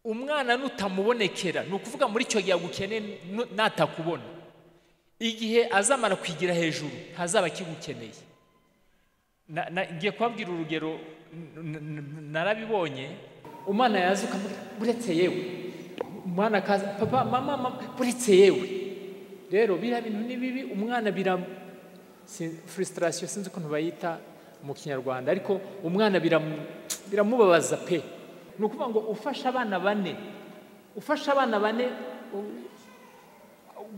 Umwana nutamubonekera, ni ukuvuga muri icyo gihe agukeneye natakubona, igihe azamara kwigira hejuru ntazaba akigukeneye. Ngiye kubabwira urugero narabibonye. Umwana yaza ukamubwira buretse yewe, umwana akaza papa mama mama buretse yewe. Rero biriya bintu ni bibi, umwana bira frustration, sinzi ukuntu bayita mu Kinyarwanda, ariko umwana biramubabaza pe. Ni ukuvuga ngo ufashe abana bane, ufashe abana bane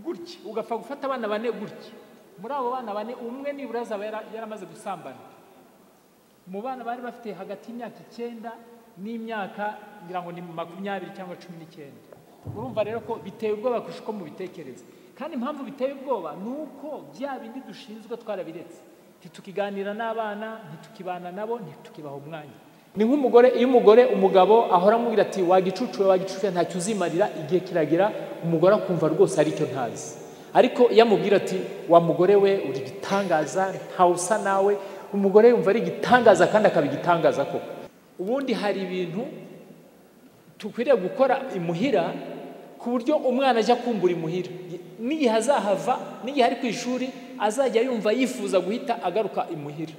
gutya, ugapfa gufata abana bane gutya, muri abo bana bane umwe nibura azaba yaramaze gusambana. Mu bana bari bafite hagati y'imyaka 9 n'imyaka ngira ngo ni 20 cyangwa 19. Urumva rero ko biteye ubwoba kurusha uko mubitekereza. Kandi impamvu biteye ubwoba ni uko bya bindi dushinzwe twarabiretse, ntitukiganira n'abana, ntitukibana nabo, ntitukibaha umwanya. Ni nk'umugore, iyo umugore umugabo ahora amubwira ati wagicucuwe wagicucuwe ntacyo uzimarira, igihe kiragera umugore akumva rwose ari cyo ntazi. Ariko iyo amubwira ati wa mugore we uri gitangaza, ntawe usa nawe, umugore yumva ari igitangaza kandi akaba igitangaza koko. Ubundi hari ibintu dukwiriye gukora imuhira ku buryo umwana ajya kumbura imuhira, n'igihe azahava, n'igihe ari ku ishuri azajya yumva yifuza guhita agaruka imuhira.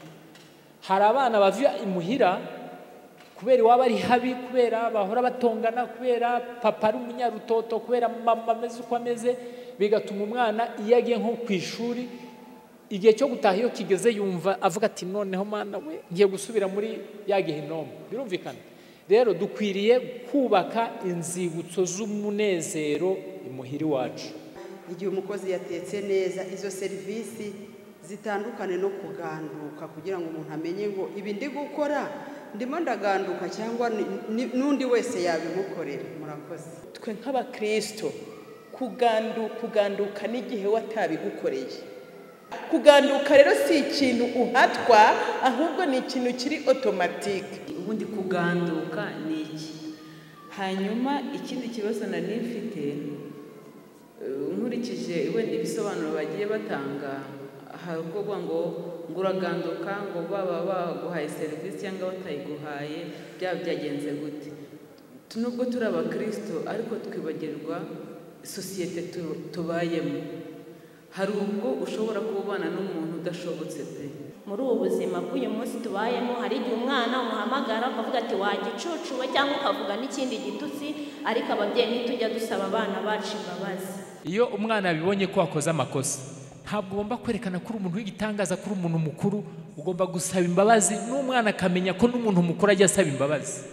Hari abana bava imuhira kubera iwabo ari habi, kubera bahora batongana, kubera papa ari umunyarutoto, kubera mama ameze uko ameze, bigatuma umwana iyo agiye nko ku ishuri igihe cyo gutaha iyo kigeze yumva avuga ati noneho mwana we ngiye gusubira muri ya gehinomu. Birumvikana rero dukwiriye kubaka inzibutso z'umunezero imuhira iwacu. Igihe umukozi yatetse neza, izo serivisi zitandukane no kuganduka, kugira ngo umuntu amenye ngo ibi ndi gukora ndimo ndaganduka cyangwa n'undi wese yabimukorera. Murakoze. Twe nk'abakristo kuganduka n'igihe watabigukoreye. Kuganduka rero si ikintu uhatwa, ahubwo ni ikintu kiri automatique. Ubundi kuganduka ni iki? Hanyuma ikindi kibazo nari mfite, nkurikije wenda ibisobanuro bagiye batanga, hari ubwo ngo uraganduka ngo baba baguhaye serivisi cyangwa batayiguhaye, byaba byagenze gute? Nubwo turi abakristo ariko twibagirwa sosiyete tubayemo. Hari ubwo ushobora kubana n'umuntu udashobotse pe. Muri ubu buzima bw'uyu munsi tubayemo, hari igihe umwana umuhamagara ukavuga ati wagicucuwe, cyangwa ukavuga n'ikindi gitutsi, ariko ababyeyi ntitujya dusaba abana bacu imbabazi. Iyo umwana abibonye ko wakoze amakosa, ntabwo ugomba kwerekana ko uri umuntu w'igitangaza, ko uri umuntu mukuru, ugomba gusaba imbabazi, n'umwana akamenya ko n'umuntu mukuru ajya asaba imbabazi.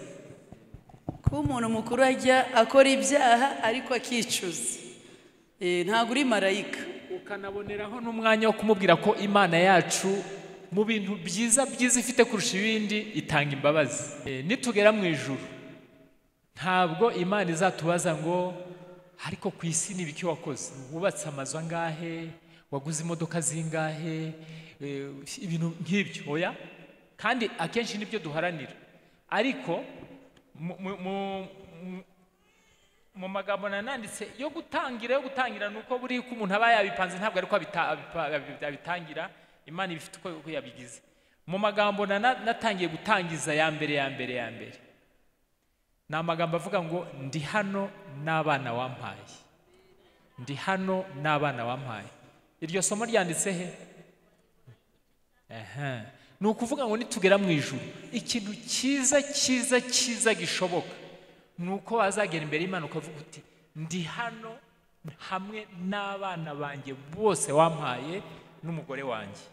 Kuba umuntu mukuru ajya akora ibyaha ariko akicuza, ntabwo uri marayika. Ukanaboneraho n'umwanya wo kumubwira ko Imana yacu mu bintu byiza byiza ifite kurusha ibindi itanga imbabazi. Nitugera mu ijuru ntabwo Imana izatubaza ngo ariko ku isi ni ibiki wakoze, wubatse amazu angahe, waguze imodoka zingahe, ibintu nk'ibyo. Oya, kandi akenshi nibyo duharanira. Ariko mu magambo nananditse yo gutangira nuko buri ko umuntu aba yabipanze, ntabwo ariko abitangira, Imana ibifite uko yabigize. Mu magambo natangiye gutangiza ya mbere ni amagambo avuga ngo ndi hano n'abana wampaye, ndi hano n'abana wampaye. Iryo somo ryanditse he? Ni ukuvuga ngo nitugera mu ijuru ikintu cyiza cyiza cyiza gishoboka ni uko wazagera imbere y'Imana ukavuga uti ndi hano hamwe n'abana banjye bose wampaye n'umugore wanjye.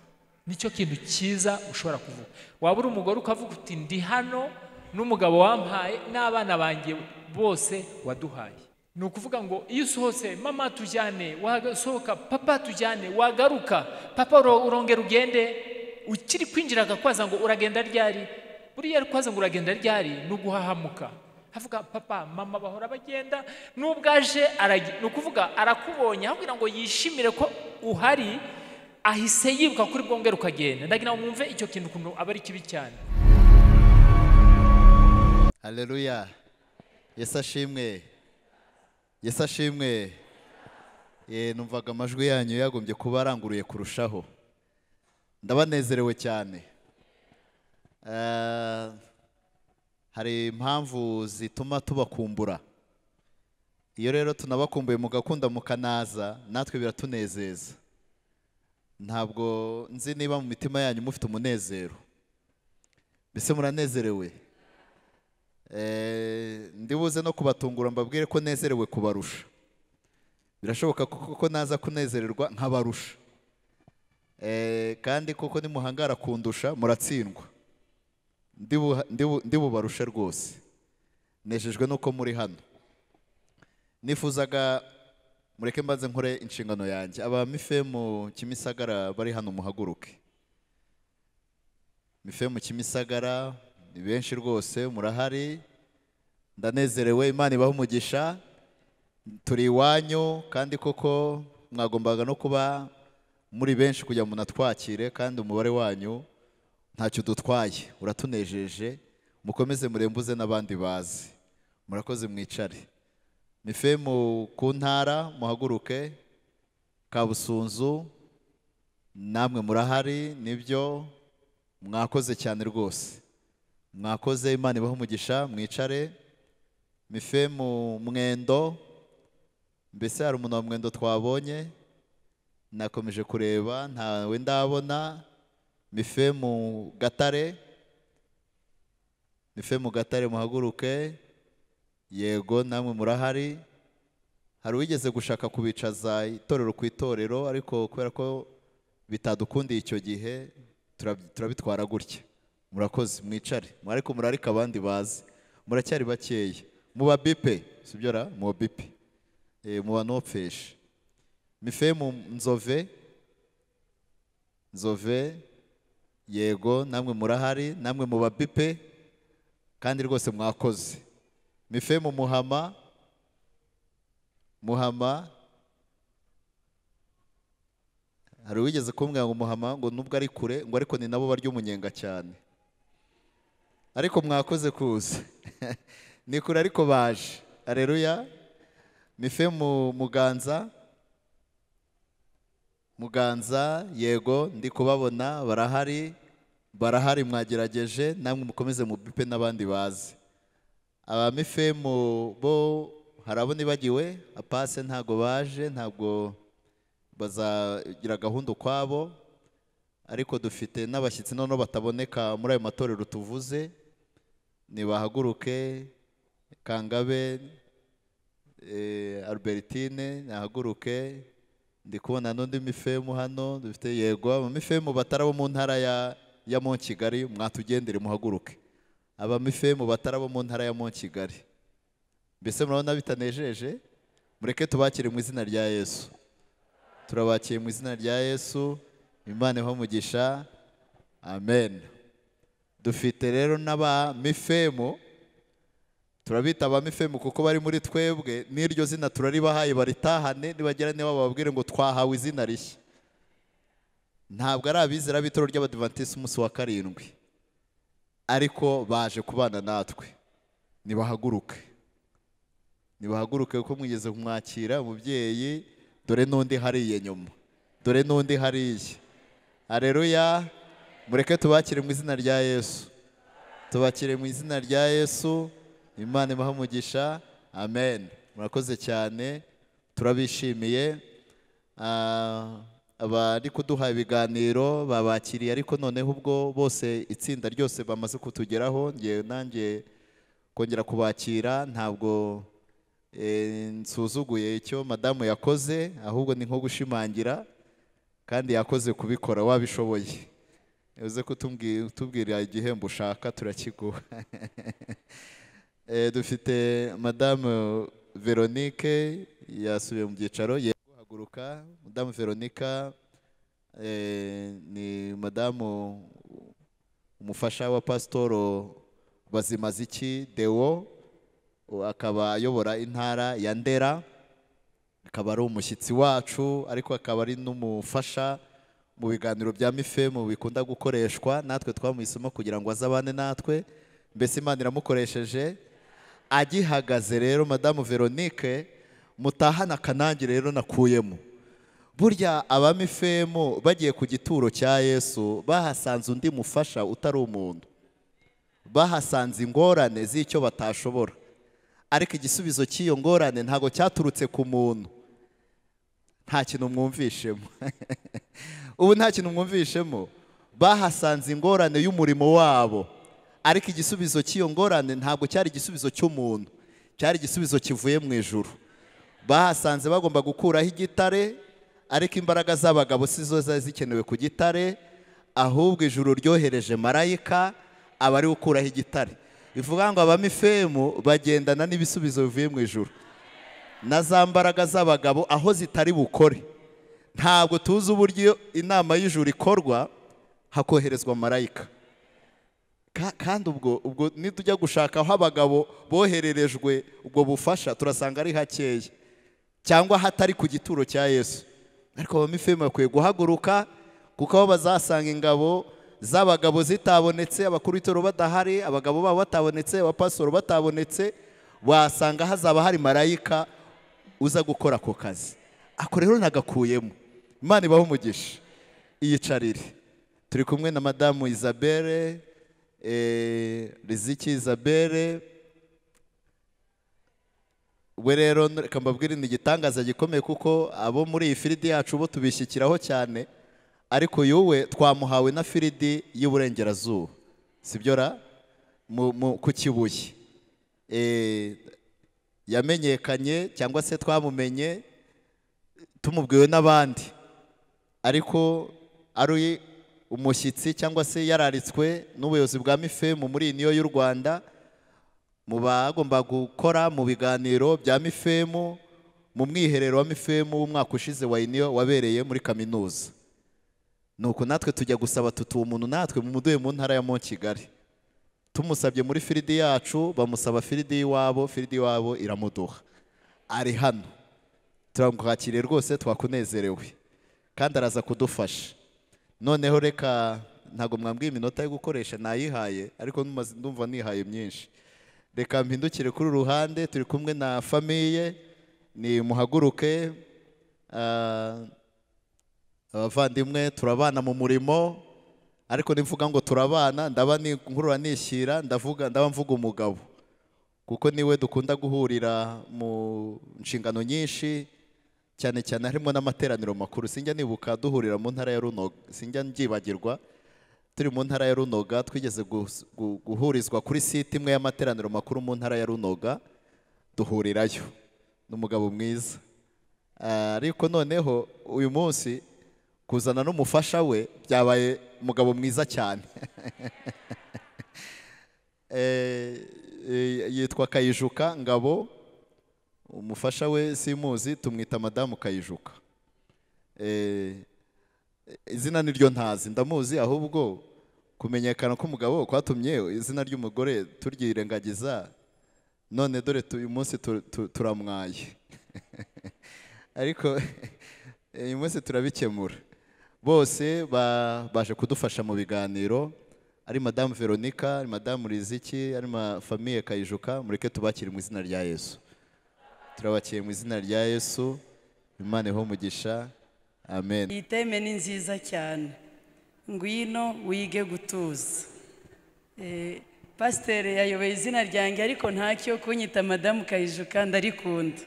Nicyo kintu cyiza ushobora kuvuga. Waba uri umugore ukavuga uti ndi hano n'umugabo wampaye n'abana banjye bose waduhaye. Ni ukuvuga ngo iyo usohotse mama tujyane, wasohoka papa tujyane, wagaruka papa urongera ugende, ukiri kwinjira akakwaza ngo uragenda ryari. Buriya ari kwaza ngo uragenda ryari ni uguhahamuka. Avuga papa mama bahora bagenda, nubwo aje ni ukuvuga arakubonye, aho kugira ngo yishimire ko uhari ahise yibuka kuri bwongera ukagenda. Ndagira ngo mwumve icyo kintu ukuntu aba ari kibi cyane. Haleluya. Yesu ashimwe. Yesu ashimwe. Numvaga amajwi yanyu yagombye kuba aranguruye kurushaho. Ndabanezerewe cyane. Hari impamvu zituma tubakumbura. Iyo rero tunabakumbuye mugakunda mukanaza, natwe biratunezeza. Ntabwo nzi niba mu mitima yanyu mufite umunezero. Mbese muranezerewe? Ndibuze no kubatungura mbabwire ko nezerewe kubarusha. Birashoboka kuko naza kunezererwa nkabarusha. Kandi koko nimuhangara kundusha muratsindwa. Ndibubarushe rwose. Nejejwe nuko muri hano. Nifuzaga mureke mbanze nkore inshingano yanjye. Aba Mifemu Kimisagara bari hano muhaguruke. Mifemu Kimisagara ni benshi rwose murahari. Ndanezerewe, Imana ibahe umugisha. Turi iwanyu kandi koko mwagombaga no kuba muri benshi kugira ngo munatwakire, kandi umubare wanyu ntacyo dutwaye, uratunejeje. Mukomeze murembuze n'abandi bazi. Murakoze, mwicare. Mifemu ku ntara muhaguruke. Kabusunzu namwe murahari, nibyo mwakoze cyane rwose. Mwakoze, Imana ibahe umugisha, mwicare. Mifemu Mwendo, mbese hari umuntu wa Mwendo twabonye? Nakomeje kureba ntawe ndabona. Mifemu Gatare, Mifemu Gatare muhaguruke. Yego namwe murahari. Hari uwigeze gushaka kubicaza itorero ku itorero, ariko kubera ko bitadukundiye icyo gihe turabitwara gutya. Murakoze, mwicare. Ariko murarika abandi bazi, muracyari bakeya. Muba bipe, sibyo ra? Muba bipe, muba nopfeshe. Mifemu Nzove, Nzove, yego namwe murahari, namwe muba bipe kandi rwose mwakoze. Mifemu Muhama, Muhama, hari uwigeze kumbwira ngo Muhama ngo nubwo ari kure ngo ariko ni nabo barya umunyenga cyane. Ariko mwakoze kuza. Ni kure ariko baje. Haleluya. Mifemu Muganza, Muganza, yego ndi kubabona barahari, barahari, mwagerageje namwe mukomeze mubipe n'abandi bazi. Aba Mifemu bo harabo nibagiwe, apase ntago baje, ntabwo bazagira gahunda ukwabo, ariko dufite n'abashyitsi noneho bataboneka muri ayo matorero tuvuze. Nibahaguruke. Kangabe Albertine nahaguruke. Ndi kubona n'undi Mifemu hano dufite, yego aba Mifemu batari abo mu ntara ya Mont Kigali mwatugendere muhaguruke. Aba Mifemu batari abo mu ntara ya Mont Kigali, mbese murabona bitanejeje? Mureke tubakire mu izina rya Yesu. Turabakiye mu izina rya Yesu. Imana ibahe umugisha. Amen. Dufite rero n'aba Mifemu, turabita aba Mifemu kuko bari muri twebwe, n'iryo zina turaribahaye baritahane, nibagera niba bababwire ngo twahawe izina rishya. Ntabwo ari abizera b'itorero ry'Abadiventisi umunsi wa 7, ariko baje kubana natwe. Nibahaguruke, nibahaguruke kuko mwigeze kumwakira umubyeyi. Dore n'undi hariye nyuma, dore n'undi hariye. Haleluya. Mureke tubakire mu izina rya Yesu. Tubakire mu izina rya Yesu. Imana ibahe umugisha. Amen. Murakoze cyane, turabishimiye. Abari kuduha ibiganiro babakiriye, ariko noneho ubwo bose itsinda ryose bamaze kutugeraho, ngiye nanjye kongera kubakira. Ntabwo nsuzuguye icyo madamu yakoze, ahubwo ni nko gushimangira, kandi yakoze kubikora wabishoboye. Uze kutubwira igihembo ushaka turakiguha. Dufite madamu Veronique yasubiye mu byicaro, yego haguruka. Madamu Veronica ni madamu umufasha wa pasitoro Bazimaziki Deo, akaba ayobora intara ya Ndera, akaba ari umushyitsi wacu, ariko akaba ari n'umufasha mu biganiro bya Mifemu bikunda gukoreshwa natwe twamuhisemo kugira ngo azabane natwe. Mbese Imana iramukoresheje agihagaze. Rero madamu Veronique mutahana akanangi rero nakuyemo. Burya abamifemu bagiye ku gituro cya Yesu bahasanze undi mufasha utari umuntu, bahasanze ingorane z'icyo batashobora. Ariko igisubizo cy'iyo ngorane ntago cyaturutse ku muntu. Nta kintu mwumvishemo. Ubu nta kintu mwumvishemo. Bahasanze ingorane y'umurimo wabo, ariko igisubizo cy'iyo ngorane ntabwo cyari igisubizo cy'umuntu, cyari igisubizo kivuye mu ijuru. Bahasanze bagomba gukuraho igitare, ariko imbaraga z'abagabo si zo zari zikenewe ku gitare, ahubwo ijuru ryohereje marayika aba ari gukuraho igitare. Bivuga ngo abamifemu bagendana n'ibisubizo bivuye mu ijuru, na za mbaraga z'abagabo aho zitari bukore. Ntabwo tuzi uburyo inama y'ijuru ikorwa hakoherezwa marayika. Kandi ubwo nitujya gushaka aho abagabo bohererejwe ubwo bufasha, turasanga ari hakeya cyangwa hatari ku gituro cya Yesu. Ariko abamifemu bakwiye guhaguruka, kuko aho bazasanga ingabo z'abagabo zitabonetse, abakuru b'itorero badahari, abagabo babo batabonetse, abapasitoro batabonetse, wasanga hazaba hari marayika uza gukora ako kazi. Ako rero nagakuyemo. Imana ibahe umugisha. Iyicarire. Turi kumwe na Madamu Isabelle, Riziki Isabelle. We rero reka mbabwire ni igitangaza gikomeye, kuko abo muri iyi firidi yacu bo tubishyikiraho cyane, ariko yuwe twamuhawe na firidi y'Iburengerazuba, sibyo ra? Ku Kibuye. Yamenyekanye cyangwa se twamumenye tumubwiwe n'abandi, ariko ari umushyitsi cyangwa se yararitswe n'ubuyobozi bwa Mifemu muri niyo y'u Rwanda, mu bagomba gukora mu biganiro bya Mifemu mu mwiherero wa Mifemu w'umwaka ushize wa Iniyo wabereye muri kaminuza. Nuko natwe tujya gusaba tutu umuntu natwe mumuduye mu ntara ya Mont Kigali. Tumusabye muri firidi yacu, bamusaba firidi y'iwabo, firidi y'iwabo iramuduha. Ari hano. Turamwakiriye rwose, twakunezerewe. Kandi araza kudufasha. Noneho reka ntago mwambwiye iminota yo gukoresha nayihaye, ariko ndumva nihaye myinshi. Reka mpindukire kuri ruhande, turi kumwe na famiye, ni muhaguruke. Abavandimwe turabana mu murimo, ariko nimvuga ngo turabana ndaba nkurura nishyira, ndavuga ndaba mvuga umugabo, kuko niwe dukunda guhurira mu nshingano nyinshi, cyane cyane harimo n'amateraniro makuru. Sinjya nibuka duhurira mu ntara ya Runoga, sinjya mbyibagirwa, turi mu ntara ya Runoga twigeze guhurizwa kuri site imwe y'amateraniro makuru mu ntara ya Runoga, duhurirayo n'umugabo mwiza. Ariko noneho uyu munsi kuzana n'umufasha we byabaye umugabo mwiza cyane. Yitwa Kayijuka Ngabo, umufasha we simuzi, tumwita Madamu Kayijuka. Izina niryo ntazi, ndamuzi, ahubwo kumenyekana k'umugabo kwatumye izina ry'umugore turyirengagiza, none dore uyu munsi turamwaye. Ariko uyu munsi turabikemura. Bose baje kudufasha mu biganiro, ari Madamu Veronica, ari Madamu Riziki, ari famiye Kayijuka. Mureke tubakire mu izina rya Yesu. Turabakiye mu izina rya Yesu. Imana iho umugisha. Amen. Iyi teme ni nziza cyane. Ngwino wige gutuza. Pasiteri yayoboye izina ryanjye, ariko ntacyo kunyita Madamu Kayijuka ndarikunda.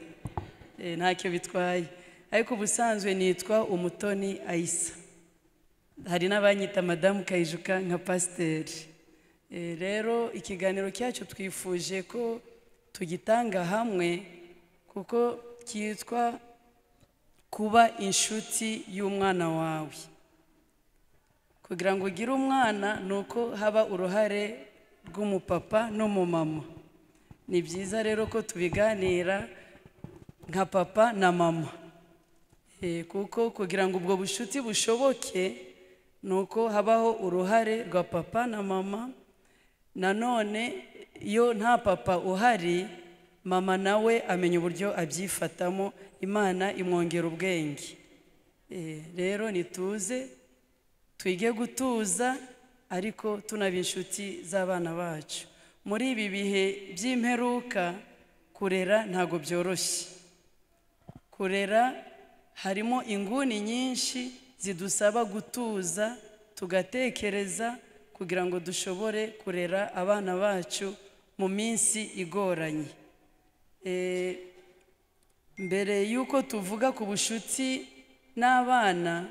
Ntacyo bitwaye. Ariko ubusanzwe nitwa Umutoni Aisa. Hari n'abanyita Madamu Kayijuka nka pasiteri. Rero ikiganiro cyacu twifuje ko tugitanga hamwe, kuko cyitwa kuba inshuti y'umwana wawe. Kugira ngo ugire umwana nuko haba uruhare rw'umupapa n'umumama. Ni byiza rero ko tubiganira nka papa na mama. Kuko kugira ngo ubwo bushuti bushoboke nuko habaho uruhare rwa papa na mama. Nanone iyo nta papa uhari, mama nawe amenya uburyo abyifatamo, Imana imwongera ubwenge. Rero nituze twige gutuza, ariko tunaba inshuti z'abana bacu. Muri ibi bihe by'imperuka kurera ntago byoroshye. Kurera harimo inguni nyinshi zidusaba gutuza, tugatekereza kugira ngo dushobore kurera abana bacu mu minsi igoranye. Mbere y'uko tuvuga ku bushuti n'abana,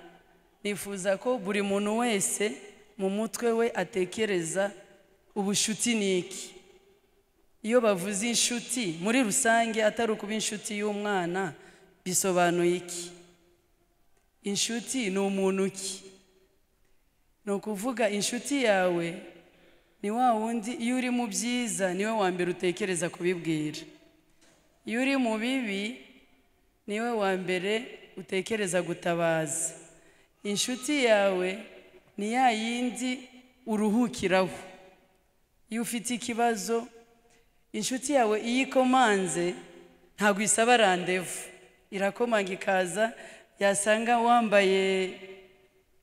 nifuza ko buri muntu wese mu mutwe we atekereza ubushuti ni iki. Iyo bavuze inshuti muri rusange atari ukuba inshuti y'umwana, bisobanuye iki? Inshuti ni umuntu ki? Ni ukuvuga inshuti yawe ni wa wundi iyo uri mu byiza niwe wa mbere utekereza kubibwira, iyo uri mu bibi niwe wa mbere utekereza gutabaza. Inshuti yawe ni ya yindi uruhukiraho iyo ufite ikibazo. Inshuti yawe iyo ikomanze ntabwo isaba randevu, irakomanga ikaza, yasanga wambaye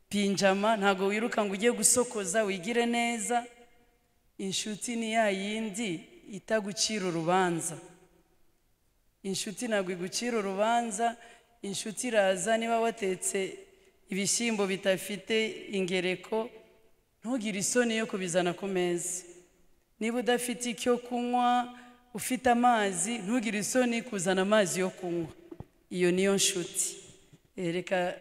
pinjama ntabwo wiruka ngo ujye gusokoza wigire neza. Inshuti ni ya yindi itagucira urubanza. Inshuti ntabwo igucira urubanza. Inshuti iraza niba watetse ibishyimbo bidafite ingereko ntugire isoni yo kubizana ku meza. Niba udafite icyo kunywa ufite amazi ntugire isoni kuzana amazi yo kunywa. Iyo niyo nshuti. Reka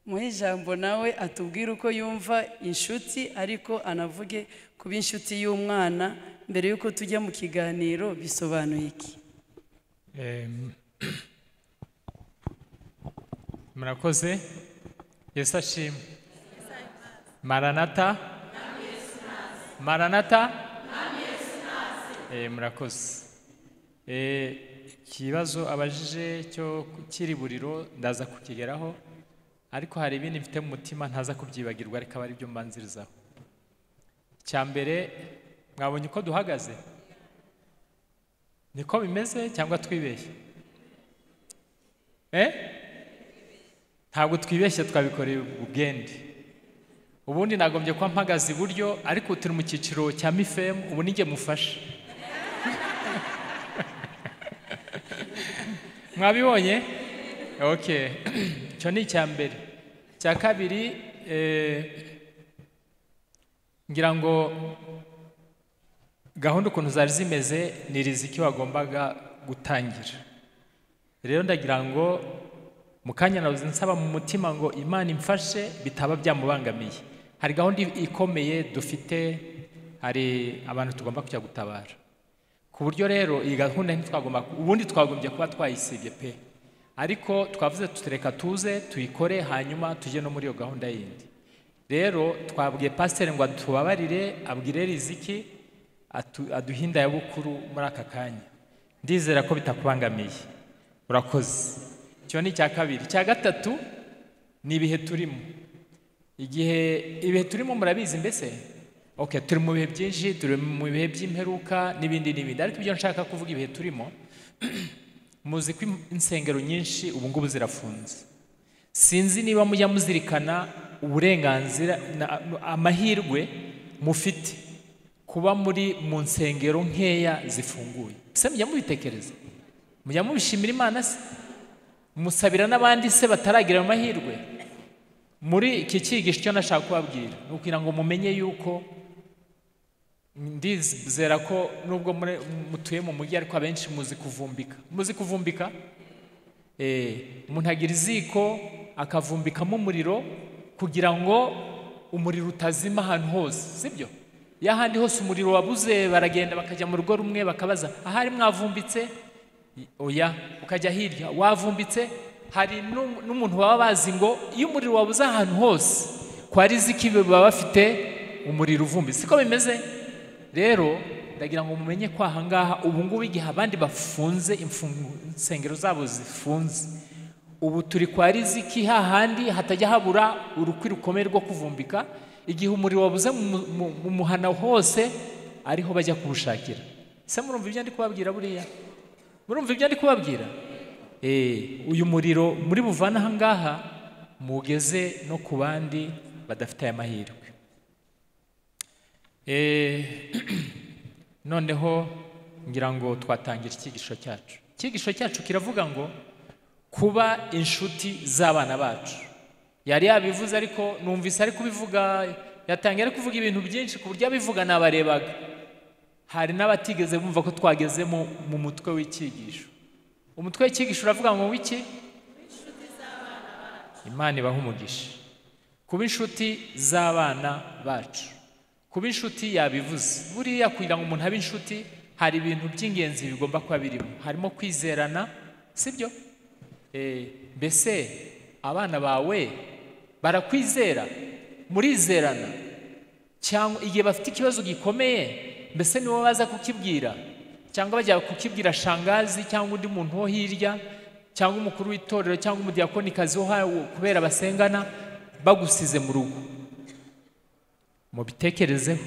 muhe ijambo nawe atubwire uko yumva inshuti, ariko anavuge kuba inshuti y'umwana mbere y'uko tujya mu kiganiro bisobanuye iki. Murakoze. Yesu ashimwe. Maranata. Maranata. Murakoze. Ikibazo abajije cyo kiriburiro ndaza kukigeraho, ariko hari ibindi mfite mu mutima ntaza kubyibagirwa, ariko aba ari byo mbanzirizaho. Icya mbere, mwabonye uko duhagaze? Niko bimeze cyangwa twibeshye? Ntabwo twibeshye, twabikoreye ubugende. Ubundi nagombye kuba mpagaze iburyo, ariko turi mu cyiciro cya mifemu, ubu nijye mufashe. Mwabibonye? Okay. Icyo ni icya mbere. Icya kabiri, ngira ngo gahunda ukuntu zari zimeze ni riziki wagombaga gutangira. Rero ndagira ngo mu kanya nabuze nsaba mu mutima ngo Imana imfashe bitaba byamubangamiye. Hari gahunda ikomeye dufite, hari abantu tugomba kujya gutabara. Ku buryo rero iyi gahunda ntitwagomba, ubundi twagombye kuba twayisibye pe, ariko twavuze tutereka tuze tuyikore hanyuma tujye no muri iyo gahunda yindi. Rero twabwiye pasiteri ngo atubabarire, abwire Riziki aduhinda ya bukuru muri aka kanya. Ndizera ko bitakubangamiye. Urakoze. Icyo ni icya kabiri. Icya gatatu ni ibihe turimo. Igihe ibihe turimo murabizi mbese? Okay, turi mu bihe byinshi, turi mu bihe by'imperuka n'ibindi n'ibindi. Ariko ibyo nshaka kuvuga ibihe turimo, muzi ko insengero nyinshi ubu ngubu zirafunze. Sinzi niba mujya muzirikana uburenganzira amahirwe mufite kuba muri mu nsengero nkeya zifunguye. Se mujya mubitekereza? Mujya mubishimira Imana se? Musabira n'abandi se bataragira amahirwe? Muri iki cyigisho cyo nashaka kubabwira ni ukugira ngo mumenye yuko ndizera ko nubwo mutuye mu mujyi ariko abenshi muzi kuvumbika. Muzi kuvumbika? Umuntu agira iziko akavumbikamo umuriro kugira ngo umuriro utazima ahantu hose, sibyo? Ya handi hose umuriro wabuze baragenda bakajya mu rugo rumwe bakabaza ahari mwavumbitse? Oya, ukajya hirya wavumbitse. Hari n'umuntu baba bazi ngo iyo umuriro wabuze ahantu hose kwa riziki baba bafite umuriro uvumbitse, siko bimeze? Rero ndagira ngo mumenye ko aha ngaha ubu ngubu igihe abandi bafunze insengero zabo zifunze, ubu turi kwa riziki hahandi hatajya habura urukwi rukomeye rwo kuvumbika. Igihe umuriro wabuze mu muhana hose ariho bajya kuwushakira. Se murumva ibyo ndi kubabwira buriya? Murumva ibyo ndi kubabwira? Uyu muriro muri buvana aha ngaha mugeze no ku bandi badafite aya mahirwe. Noneho ngira ngo twatangira icyigisho cyacu. Icyigisho cyacu kiravuga ngo kuba inshuti z'abana bacu. Yari yabivuze ariko numvise ari kubivuga, yatangiye ari kuvuga ibintu byinshi ku buryo abivuga nabarebaga. Hari n'abatigeze bumva ko twageze mu mutwe w'icyigisho. Umutwe w'icyigisho uravuga ngo wiki? Imana ibahe umugisha. Kuba inshuti z'abana bacu. Kuba inshuti yabivuze. Buriya kugira ngo umuntu abe inshuti hari ibintu by'ingenzi bigomba kuba birimo. Harimo kwizerana, sibyo? Mbese abana bawe barakwizera, murizerana, cyangwa igihe bafite ikibazo gikomeye mbese nibo baza kukibwira, cyangwa bajya kukibwira shangazi cyangwa undi muntu wo hirya, cyangwa umukuru w'itorero cyangwa umudiyakonikazi wo kubera basengana, bagusize mu rugo. Mubitekerezeho.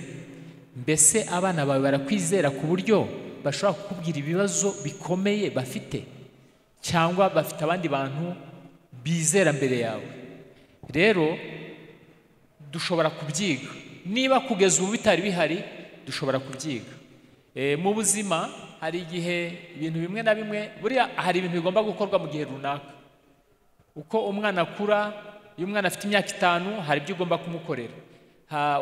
Mbese abana bawe barakwizera ku buryo bashobora kukubwira ibibazo bikomeye bafite, cyangwa bafite abandi bantu bizera mbere yawe? Rero dushobora kubyiga. Niba kugeza ubu bitari bihari, dushobora kubyiga. Mu buzima hari igihe ibintu bimwe na bimwe, buriya hari ibintu bigomba gukorwa mu gihe runaka. Uko umwana akura, iyo umwana afite imyaka 5 hari ibyo ugomba kumukorera.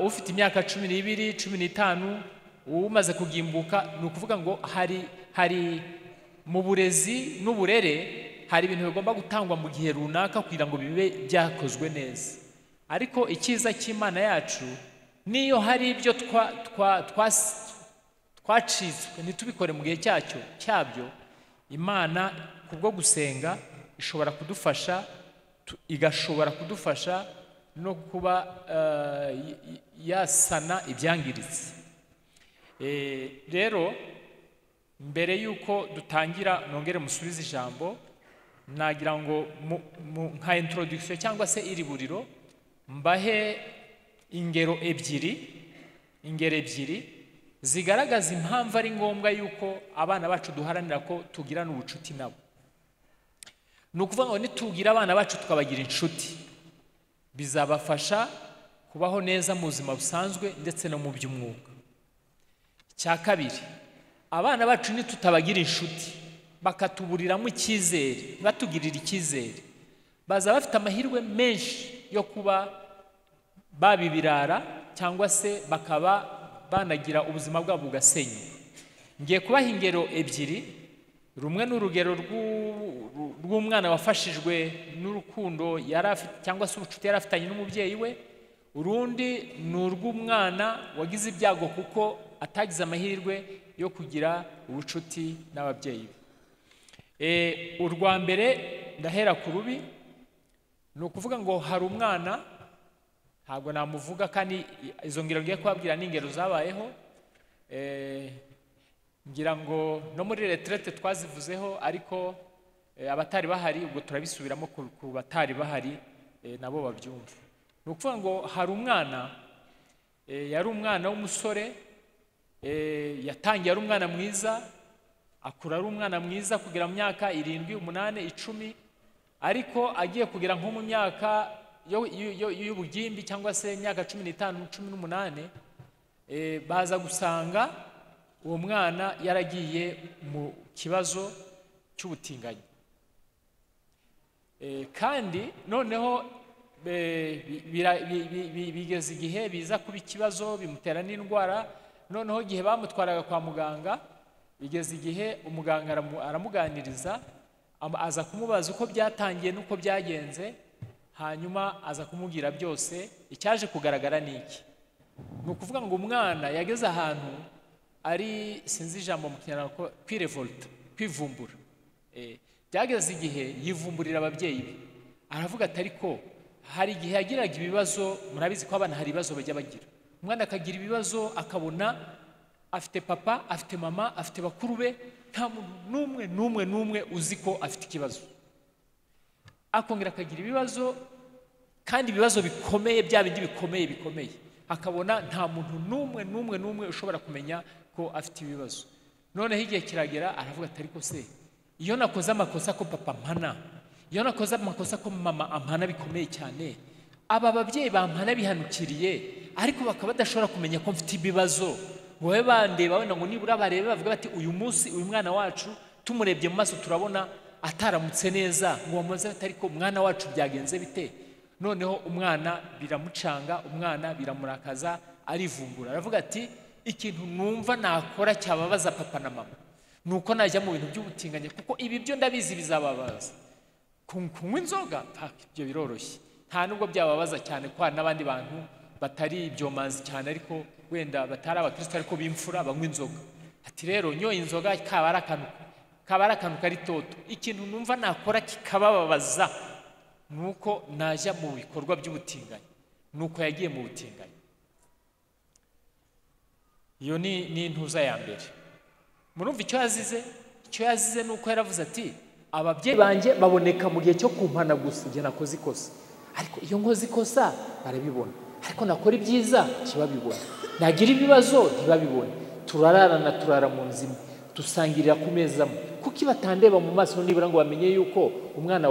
Ufite imyaka 12, 15, umaze kugimbuka, ni ukuvuga ngo hari mu burezi n'uburere hari ibintu bigomba gutangwa mu gihe runaka kugira ngo bibe byakozwe neza. Ariko icyiza cy'Imana yacu, niyo hari ibyo twacitswe ntitubikore mu gihe cyabyo, Imana kubwo gusenga ishobora kudufasha, igashobora kudufasha no kuba yasana ibyangiritse. Rero mbere yuko dutangira nongere musubize ijambo, nagira ngo nka introduction cyangwa se iri buriro mbahe ingero ebyiri zigaragaza impamvu ari ngombwa yuko abana bacu duharanira ko tugirana ubucuti nabo. Ni ukuvuga ngo nitugira abana bacu tukabagira inshuti, bizabafasha kubaho neza mu buzima busanzwe ndetse no mu by'umwuka. Icya kabiri, abana bacu nitutabagira inshuti bakatuburiramo icyizere, batugirira icyizere, baza bafite amahirwe menshi yo kuba babibirara cyangwa se bakaba banagira ubuzima bwabo bugasenyuka. Ngiye kubaha ingero ebyiri. Rumwe ni urugero rw'umwana wafashijwe n'urukundo yari afite cyangwa se ubucuti yari afitanye n'umubyeyi we. Urundi ni urw'umwana wagize ibyago kuko atagize amahirwe yo kugira ubucuti n'ababyeyi be. Urwa mbere ndahera ku rubi. Ni ukuvuga ngo hari umwana, ntabwo namuvuga kandi izo ngero ngiye kubabwira ni ingero zabayeho, ngira ngo no muri retraite twazivuzeho, ariko abatari bahari ubwo turabisubiramo ku batari bahari nabo babyumva. Ni ukuvuga ngo hari umwana, yari umwana w'umusore, yatangiye ari umwana mwiza, akura ari umwana mwiza kugera mu myaka 7, 8, 10, ariko agiye kugera nko mu myaka y'ubugimbi cyangwa se imyaka 15, 18, baza gusanga uwo mwana yaragiye mu kibazo cy'ubutinganyi. Kandi noneho bigeze igihe biza kuba ikibazo, bimutera n'indwara. Noneho igihe bamutwaraga kwa muganga, bigeze igihe umuganga aramuganiriza, aza kumubaza uko byatangiye n'uko byagenze, hanyuma aza kumubwira byose. Icyaje kugaragara ni iki? Ni ukuvuga ngo umwana yageze ahantu ari, sinzi ijambo mu Kinyarwanda, kwirevolta, kwivumbura. Byageze igihe yivumburira ababyeyi be, aravuga ati ariko hari igihe yagiraga ibibazo, murabizi ko abana hari ibibazo bajya bagira. Umwana akagira ibibazo akabona afite papa, afite mama, afite bakuru be, nta muntu n'umwe uzi ko afite ikibazo. Akongera akagira ibibazo, kandi ibibazo bikomeye, bya bindi bikomeye, akabona nta muntu n'umwe ushobora kumenya ko afite ibibazo. Noneho igihe kiragera aravuga ati ariko se iyo nakoze amakosa ko papa mpana, iyo nakoze amakosa ko mama ampana bikomeye cyane, aba babyeyi bampana bihanukiriye, ariko bakaba badashobora kumenya ko mfite ibibazo, ngo babe bandeba wenda ngo nibura barebe bavuga bati uyu munsi uyu mwana wacu tumurebye mu maso turabona ataramutse neza, ngo bamubaze bati ariko umwana wacu byagenze bite? Noneho umwana biramucanga, umwana biramurakaza, arivumbura, aravuga ati ikintu numva nakora cyababaza papa na mama ni uko najya mu bintu by'ubutinganyi, kuko ibi byo ndabizi bizababaza. Kunywa inzoga ibyo biroroshye, nta nubwo byababaza cyane kwa n'abandi bantu batari ibyomanzi cyane, ariko wenda batari abakristo ariko b'imfura banywa inzoga. Ati rero nyoye inzoga kaba ari akantu kari toto. Ikintu numva nakora kikabababaza nuko najya mu bikorwa by'ubutinganyi, nuko yagiye mu butinganyi. Iyo ni intuza ya mbere. Murumva icyo yazize? Icyo yazize nuko yaravuze ati ababyeyi banjye baboneka mu gihe cyo kumpana gusa igihe nakoze ikosa, ariko iyo nkoze ikosa barabibona, ariko nakora ibyiza ntibabibona, nagira ibibazo ntibabibona, turararana, turara mu nzu imwe, dusangirira ku meza amwe, kuki batandeba mu maso nibura ngo bamenye yuko umwana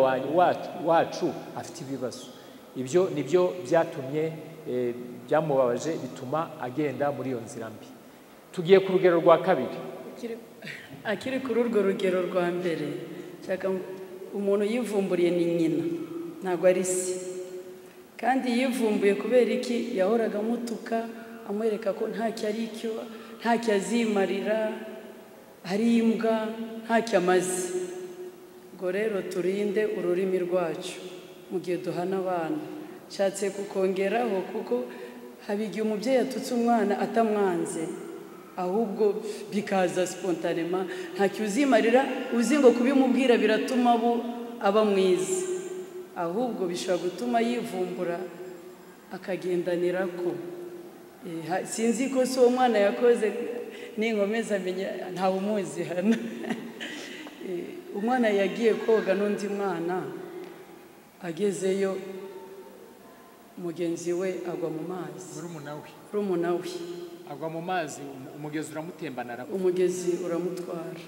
wacu afite ibibazo. Ibyo nibyo byatumye byamubabaje, bituma agenda muri iyo nzira mbi. Tugiye ku rugero rwa kabiri. Akiri kuri urwo rugero rwa mbere, umuntu yivumburiye ni nyina, ntabwo ari se. Kandi yivumbuye kubera iki? Yahoraga amutuka, amwereka ko ntacyo ari cyo, ntacyo azimarira, ari imbwa, ntacyo amaze. Ubwo rero turinde ururimi rwacu mu gihe duhana abana. Nshatse kukongeraho kuko haba igihe umubyeyi atutse umwana atamwanze, ahubwo bikaza spontanema, ntacyo uzimarira, uzi ngo kubimubwira biratuma aba mwiza, ahubwo bishobora gutuma yivumbura akagendanira ko. Sinzi ko si uwo mwana yakoze, ninkomeza amenya ntawe umuzi hano. Umwana yagiye koga n'undi mwana, agezeyo mugenzi we agwa mu mazi, murumuna we agwa mu mazi, umugezi uramutembana arapfa, umugezi uramutwara.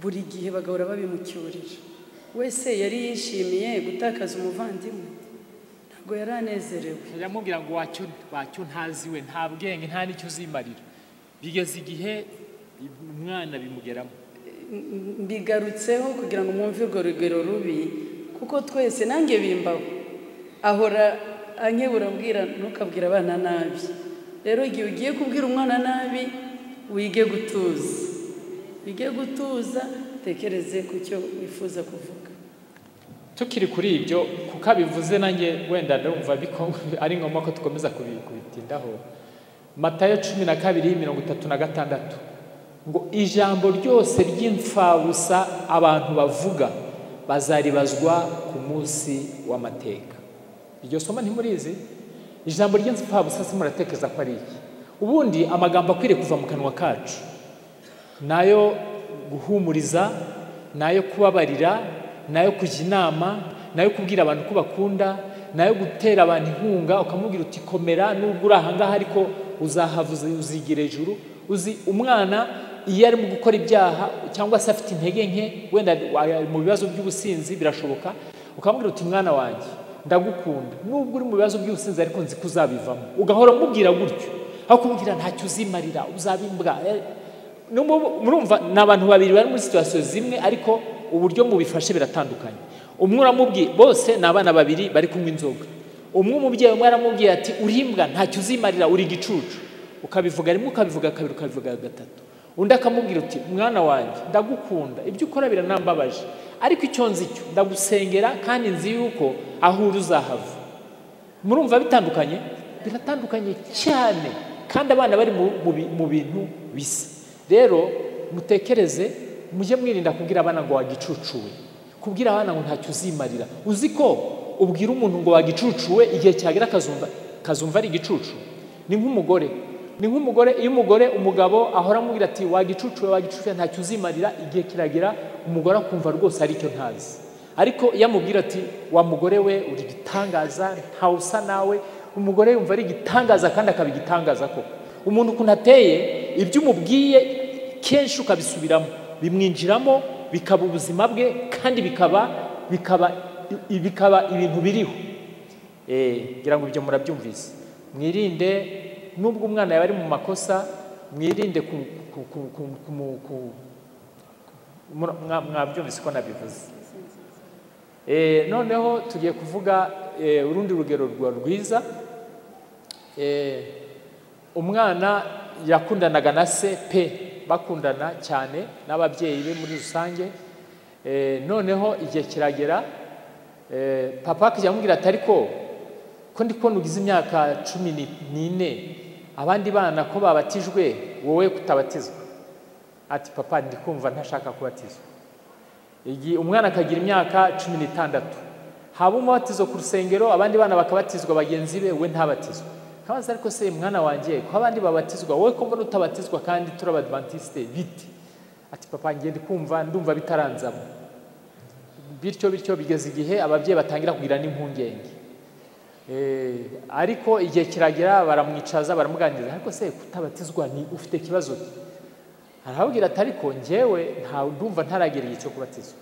Buri gihe bagahora babimucyurira. Wese yari yishimiye gutakaza umuvandimwe, ntabwo yari anezerewe. Yamubwira ngo wacyo ntazi we, nta bwenge, nta n'icyo uzimarira. Bigeze igihe umwana bimugeramo. Mbigarutseho kugira ngo mwumve urwo rugero rubi, kuko twese nanjye bimbaho, ahora ankebura abwira ntukabwira abana nabi. Rero igihe ugiye kubwira umwana nabi, wige gutuza, wige gutuza, tekereze ku cyo wifuza kuvuga. Tukiri kuri ibyo, kuko abivuze nanjye wenda ndumva ari ngombwa ko dukomeza kubitindaho. Matayo 12:36 ngo ijambo ryose ry'imfabusa abantu bavuga bazaribazwa ku munsi w'amateka. Iryo somo ntimurizi? Ijambo ry'imfabusa se muratekereza ko ari iki? Ubundi amagambo akwiriye kuva mu kanwa kacu nayo guhumuriza, nayo kubabarira, nayo kujya inama, nayo kubwira abantu ko bakunda, nayo gutera abantu inkunga, ukamubwira uti komera nubwo uri aha ngaha ariko uzahavuze, uzigira ejuru. Uzi umwana iyo arimo gukora ibyaha cyangwa se afite intege nke, wenda mu bibazo by'ubusinzi birashoboka, ukamubwira uti mwana wanjye ndagukunda nubwo uri mu bibazo by'ubusinzi ariko nzi ko uzabivamo, ugahora umubwira gutyo, aho kumubwira ntacyo uzimarira, uzaba imbwa. Murumva ni abantu babiri bari muri situation zimwe, ariko uburyo mubifashe biratandukanye. Umwe uramubwiye, bose ni abana babiri bari kunywa inzoga, umwe umubyeyi umwe aramubwiye ati uri imbwa ntacyo uzimarira, uri igicucu, ukabivuga rimwe, ukabivuga kabiri, ukabivuga gatatu. Undi akamubwira uti mwana wanjye ndagukunda, ibyo ukora biranambabaje, ariko icyo nzi cyo ndagusengera kandi nzi yuko aho uri uzahava. Murumva bitandukanye? Biratandukanye cyane, kandi abana bari mu bintu bisa. Rero mutekereze, mujye mwirinda kubwira abana ngo wagicucuwe, kubwira abana ngo ntacyo uzimarira. Uzi ko ubwira umuntu ngo wagicucuwe, igihe cyagera kazumva ari igicucu. Ni nk'umugore, iyo umugore umugabo ahora amubwira ati wagicucuwe, wagicucuwe, ntacyo uzimarira, igihe kiragera umugore akumva rwose ari icyo ntazi. Ariko iyo amubwira ati wa mugore we uri igitangaza, ntawe usa nawe, umugore yumva ari igitangaza kandi akaba igitangaza koko. Umuntu ukuntu ateye, ibyo umubwiye kenshi ukabisubiramo, bimwinjiramo, bikaba ubuzima bwe, kandi bikaba ibintu biriho. Ngira ngo ibyo murabyumvise. Mwirinde, nubwo umwana yaba ari mu makosa, mwirinde mwabyumvise ko nabivuze. Noneho tugiye kuvuga urundi rugero rwiza. Umwana yakundanaga na se pe, bakundana cyane n'ababyeyi be muri rusange. Noneho igihe kiragera, papa akajya amubwira ati ariko ko ndi kubona ugize imyaka 14, abandi bana ko babatijwe wowe kutabatizwa? Ati papa ndi kumva ntashaka kubatizwa. Umwana akagira imyaka 16, haba umubatizo ku rusengero, abandi bana bakabatizwa bagenzi be, we ntabatizwa. Kabaza ariko se mwana wanjye ko abandi babatizwa wowe ko mbona utabatizwa kandi turi abadventiste bite? Ati papa ngiye ndi kumva ndumva bitaranzamo. Bityo bityo bigeze igihe ababyeyi batangira kugira n'impungenge. Ariko igihe kiragera baramwicaza baramuganiriza, ariko se kutabatizwa ni ufite kibazo ki? Arababwira ati ariko njyewe nta ndumva ntaragera igihe cyo kubatizwa,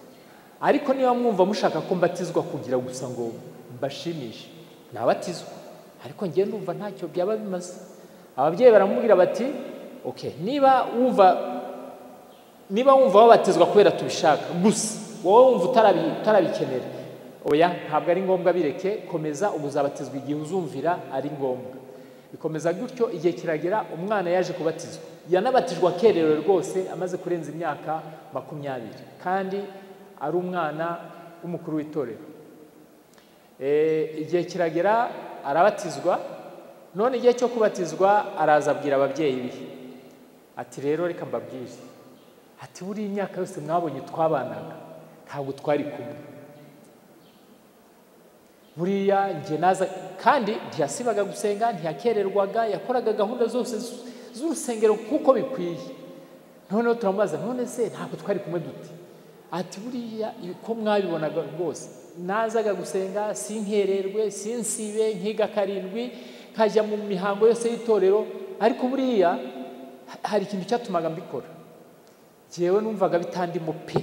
ariko niba mwumva mushaka ko mbatizwa kugira gusa ngo mbashimishe nabatizwa, ariko njye ndumva ntacyo byaba bimaze. Ababyeyi baramubwira bati okay, niba wumva wabatizwa kubera tubishaka gusa, wowe wumva utarabikenera, oya ntabwo ari ngombwa, bireke, komeza ubuzabatizwa igihe uzumvira ari ngombwa. Bikomeza gutyo, igihe kiragera umwana yaje kubatizwa. Yanabatijwe akererewe rwose, amaze kurenza imyaka 20, kandi ari umwana w'umukuru w'itorero. Igihe kiragera arabatizwa. None igihe cyo kubatizwa araza abwira ababyeyi be ati rero reka mbabwire, ati buri imyaka yose mwabonye twabanaga ntabwo twari kumwe, buriya njye naza, kandi ntiyasibaga gusenga, ntiyakererwaga, yakoraga gahunda zose z'urusengero kuko bikwiye. Noneho turamubaza none se ntabwo twari kumwe dute? Ati buriya ko mwabibonaga rwose, nazaga gusenga sinkererwe, sinsibe, nkiga 7, nkajya mu mihango yose y'itorero, ariko buriya hari ikintu cyatumaga mbikora, jyewe numvaga bitandimo pe,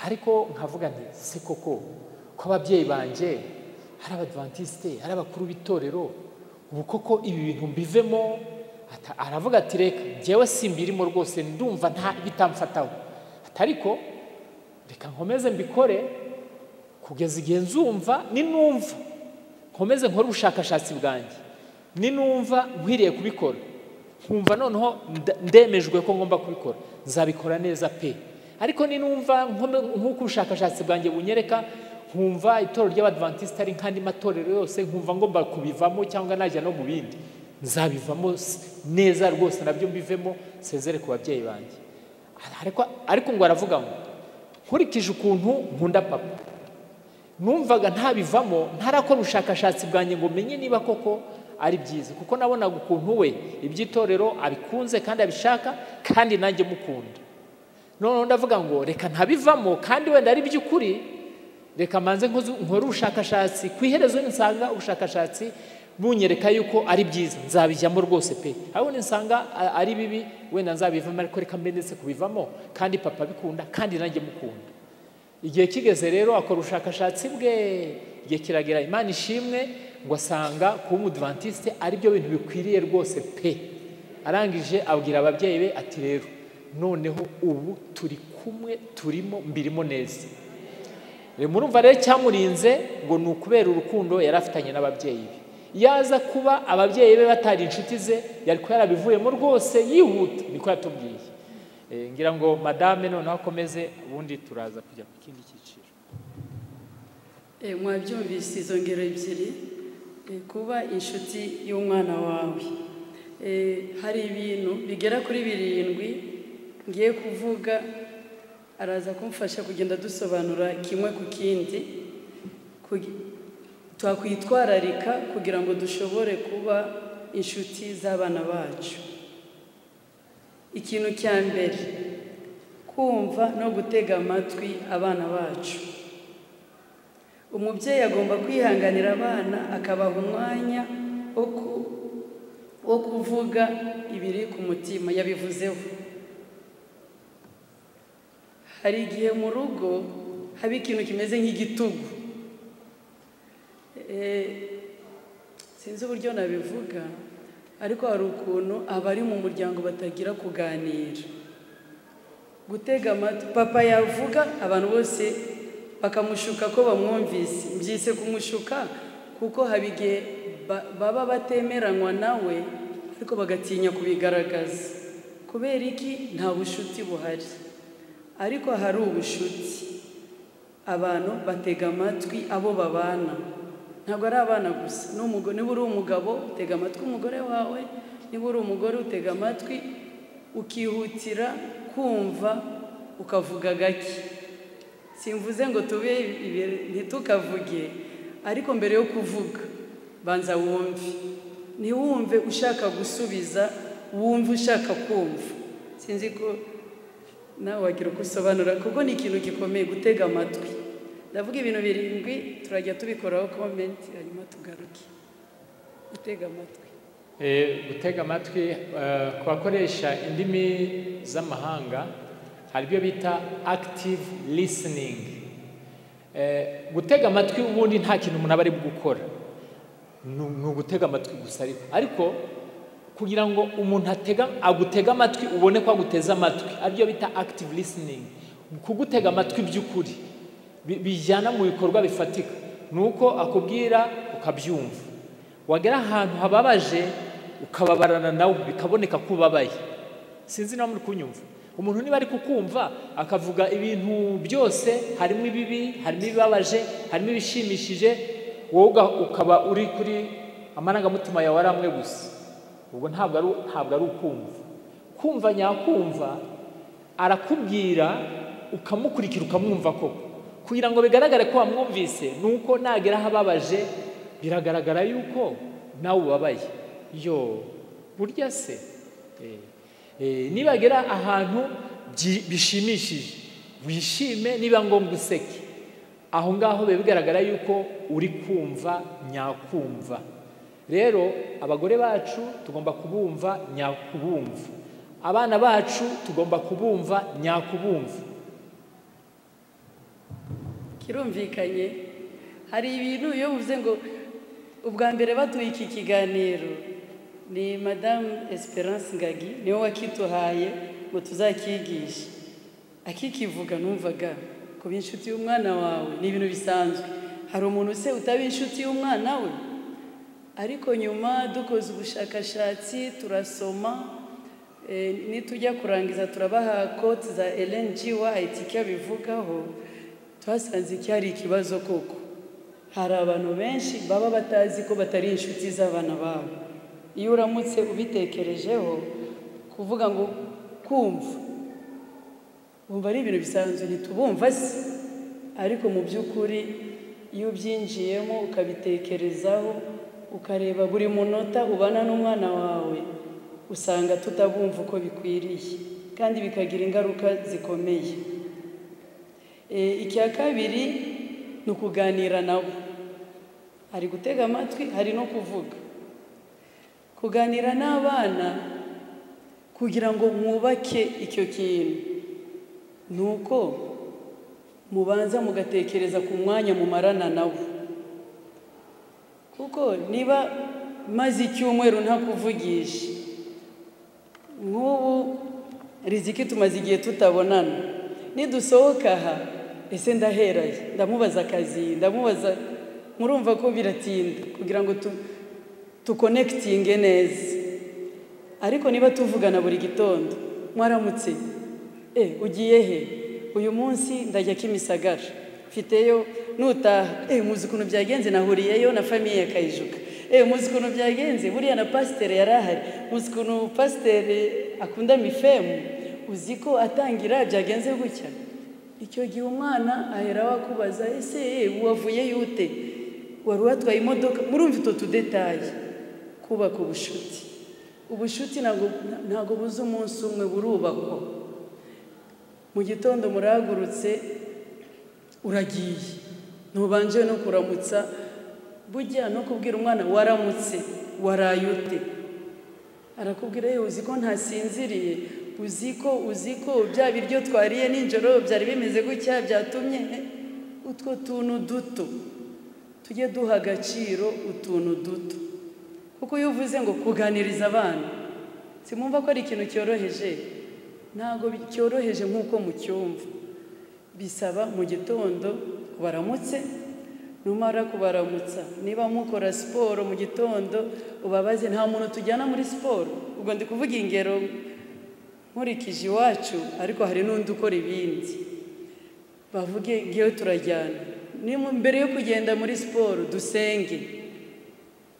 ariko nkavuga nti se koko ko ababyeyi banjye ari abadventiste, ari abakuru b'itorero, ubu koko ibi bintu mbivemo? Aravuga ati reka jyewe simbirimo rwose, ndumva nta bitamfataho, ariko reka nkomeze mbikore kugeza igihe nzumva, ninumva nkomeze nkore ubushakashatsi bwanjye, ninumva nkwiriye kubikora, nkumva noneho ndemejwe ko ngomba kubikora, nzabikora neza pe. Ariko ninumva nk'uko ubushakashatsi bwanjye bunyereka, nkumva itorero ry'abadventiste ari nk'andi matorero yose, nkumva ngomba kubivamo cyangwa najya no mu bindi, nzabivamo neza rwose, nabyo mbivemo, nsezere ku babyeyi banjye. Ariko ngo aravuga ngo nkurikije ukuntu nkunda papa, numvaga ntabivamo ntarakora ubushakashatsi bwanjye ngo menye niba koko ari byiza, kuko nabonaga ukuntu we iby'itorero abikunze kandi abishaka, kandi nanjye mukunda. Noneho ndavuga ngo reka ntabivamo kandi wenda ari by'ukuri, reka manze nkore ubushakashatsi, ku iherezo nsanga ubushakashatsi bunyereka yuko ari byiza, nzabijyamo rwose pe. Aho nsanga ari bibi wenda nzabivamo, ariko reka mbe ndetse kubivamo kandi papa bikunda kandi nanjye mukunda. Igihe kigeze rero akora ubushakashatsi bwe, igihe kiragera Imana ishimwe, ngo asanga kuba umudventiste ari byo bintu bikwiriye rwose pe. Arangije abwira ababyeyi be ati rero noneho ubu turi kumwe, turimo, mbirimo neza. Murumva rero cyamurinze ngo ni ukubera urukundo yari afitanye n'ababyeyi be. Yaza kuba ababyeyi be batari inshuti ze, yari kuba yarabivuyemo rwose yihuta, niko yatubwiye. Ngira ngo madame noneho akomeze, ubundi turaza kujya ku kindi cyiciro. Mwabyumvise izo ngero ebyiri, kuba inshuti y'umwana wawe. Hari ibintu bigera kuri 7 ngiye kuvuga, araza kumfasha kugenda dusobanura kimwe ku kindi, twakwitwararika kugira ngo dushobore kuba inshuti z'abana bacu. Ikintu cya mbere, kumva no gutega amatwi abana bacu. Umubyeyi agomba kwihanganira abana, akabaha umwanya wo kuvuga ibiri ku mutima. Yabivuzeho. Hari igihe mu rugo haba ikintu kimeze nk'igitugu, sinzi uburyo nabivuga, ariko hari ukuntu abari mu muryango batagira kuganira, gutega amatwi. Papa yavuga abantu bose bakamushuka ko bamwumvise, mbyise kumushuka kuko haba igihe baba batemeranywa nawe, ariko bagatinya kubigaragaza. Kubera iki? Nta bushuti buhari. Ariko hari ubushuti, abantu batega amatwi abo babana. Ntabwo ari abana gusa, niba uri umugabo utega amatwi umugore wawe, niba uri umugore utega amatwi, ukihutira kumva ukavuga gake. Simvuze ngo tube ntitukavuge, ariko mbere yo kuvuga banza wumve. Ntiwumve ushaka gusubiza, wumve ushaka kumva. Sinzi ko nawe wagira uko usobanura, kuko ni ikintu gikomeye gutega amatwi. Ndavuga ibintu 7, turajya tubikoraho comment hanyuma tugaruke. Gutega amatwi. Gutega amatwi ku bakoresha indimi z'amahanga hari ibyo bita active listening. Gutega amatwi ubundi nta kintu umuntu aba ari gukora, ni ugutega amatwi gusa. Ariko kugira ngo umuntu agutega amatwi ubone ko aguteza amatwi, aribyo bita active listening. Kugutega amatwi by'ukuri bijyana mu bikorwa bifatika, nuko akubwira ukabyumva, wagera ahantu hababaje ukababarana nawe, bikaboneka ko ubabaye. Sinzi niba muri kunyumva. Umuntu niba ari kukumva akavuga ibintu byose, harimo ibibi, harimo ibibabaje, harimo ibishimishije, wowe ukaba uri kuri amarangamutima yawe ari amwe gusa, ubwo ntabwo ari ukumva. Kumva nyakumva, arakubwira ukamukurikira ukamwumva koko. Kugira ngo bigaragare ko wamwumvise, nuko nagera ahababaje biragaragara yuko nawe ubabaye. Yo burya se nibagera ahantu bishimishije wishime, niba ngombwa useke, aho ngaho biba bigaragara yuko uri kumva nyakumva. Rero abagore bacu tugomba kubumva nyakubumva, abana bacu tugomba kubumva nyakubumva. Kirumvikanye. Hari ibintu iyo uvuze ngo ubwa mbere batuye iki kiganiro ni Madame Esperance Ngagi niwe wakituhaye ngo tuzakigishe. Akikivuga numvaga kuba inshuti y'umwana wawe ni ibintu bisanzwe. Hari umuntu se utaba inshuti y'umwana we? Ariko nyuma dukoze ubushakashatsi turasoma, nitujya kurangiza turabaha quote za Ellen G. White icyo bivugaho, twasanze cyari ikibazo koko. Hari abantu benshi baba batazi ko batari inshuti z'abana babo. Iyo uramutse ubitekerejeho, kuvuga ngo kumva, wumva ari ibintu bisanzwe, ntitubumva se. Ariko mu by'ukuri iyo ubyinjiyemo ukabitekerezaho, ukareba buri munota ubana n'umwana wawe, usanga tutabumva uko bikwiriye, kandi bikagira ingaruka zikomeye. Icya kabiri ni ukuganira nabo. Hari gutega amatwi, hari no kuvuga. Kuganira n'abana kugira ngo mwubake icyo kintu, nuko mubanza mugatekereza ku mwanya mumarana nabo. Kuko niba maze icyumweru ntakuvugisha, nk'ubu Riziki tumaze igihe tutabonana, nidusohoka aha ese ndaheraye, ndamubaza akazi, ndamubaza, murumva ko biratinda kugira ngo tukonekitinge neza. Ariko niba tuvugana buri gitondo, mwaramutse, ugiye he? Uyu munsi ndajya Kimisagara, mfiteyo nutaha, muzi ukuntu byagenze, nahuriyeyo na famiye ya Kayijuka, muzi ukuntu byagenze, buriya na pasiteri yari ahari, muzi ukuntu pasiteri akunda mifemu, uzi ko atangira byagenze gutya. Icyo gihe umwana ahera wakubaza, ese wavuye yute, wari watwaye imodoka? Murumva utwo tudetaye. Kubaka ubushuti. Ubushuti ntabwo buza umunsi umwe, burubakwa. Mu gitondo murahagurutse uragiye, ntubanje no kuramutsa, bujya no kubwira umwana waramutse, waraye ute? Arakubwira uzi ko ntasinziriye, uzi ko bya biryo twariye nijoro byari bimeze gutya, byatumye. Utwo tuntu duto tujye duha agaciro, utuntu duto. Kuko iyo uvuze ngo kuganiriza abana, simumva ko ari ikintu cyoroheje. Ntabwo cyoroheje nk'uko mucyumva. Bisaba mu gitondo baramutse, Numara kubaramutsa, niba mukora siporo mu gitondo ubabaze, nta muntu tujyana muri siporo. Ubwo ndi kuvuga ingero nkurikije iwacu, ariko hari n'undi ukora ibindi. Bavuge ngiyo turajyana. Mbere yo kugenda muri siporo dusenge.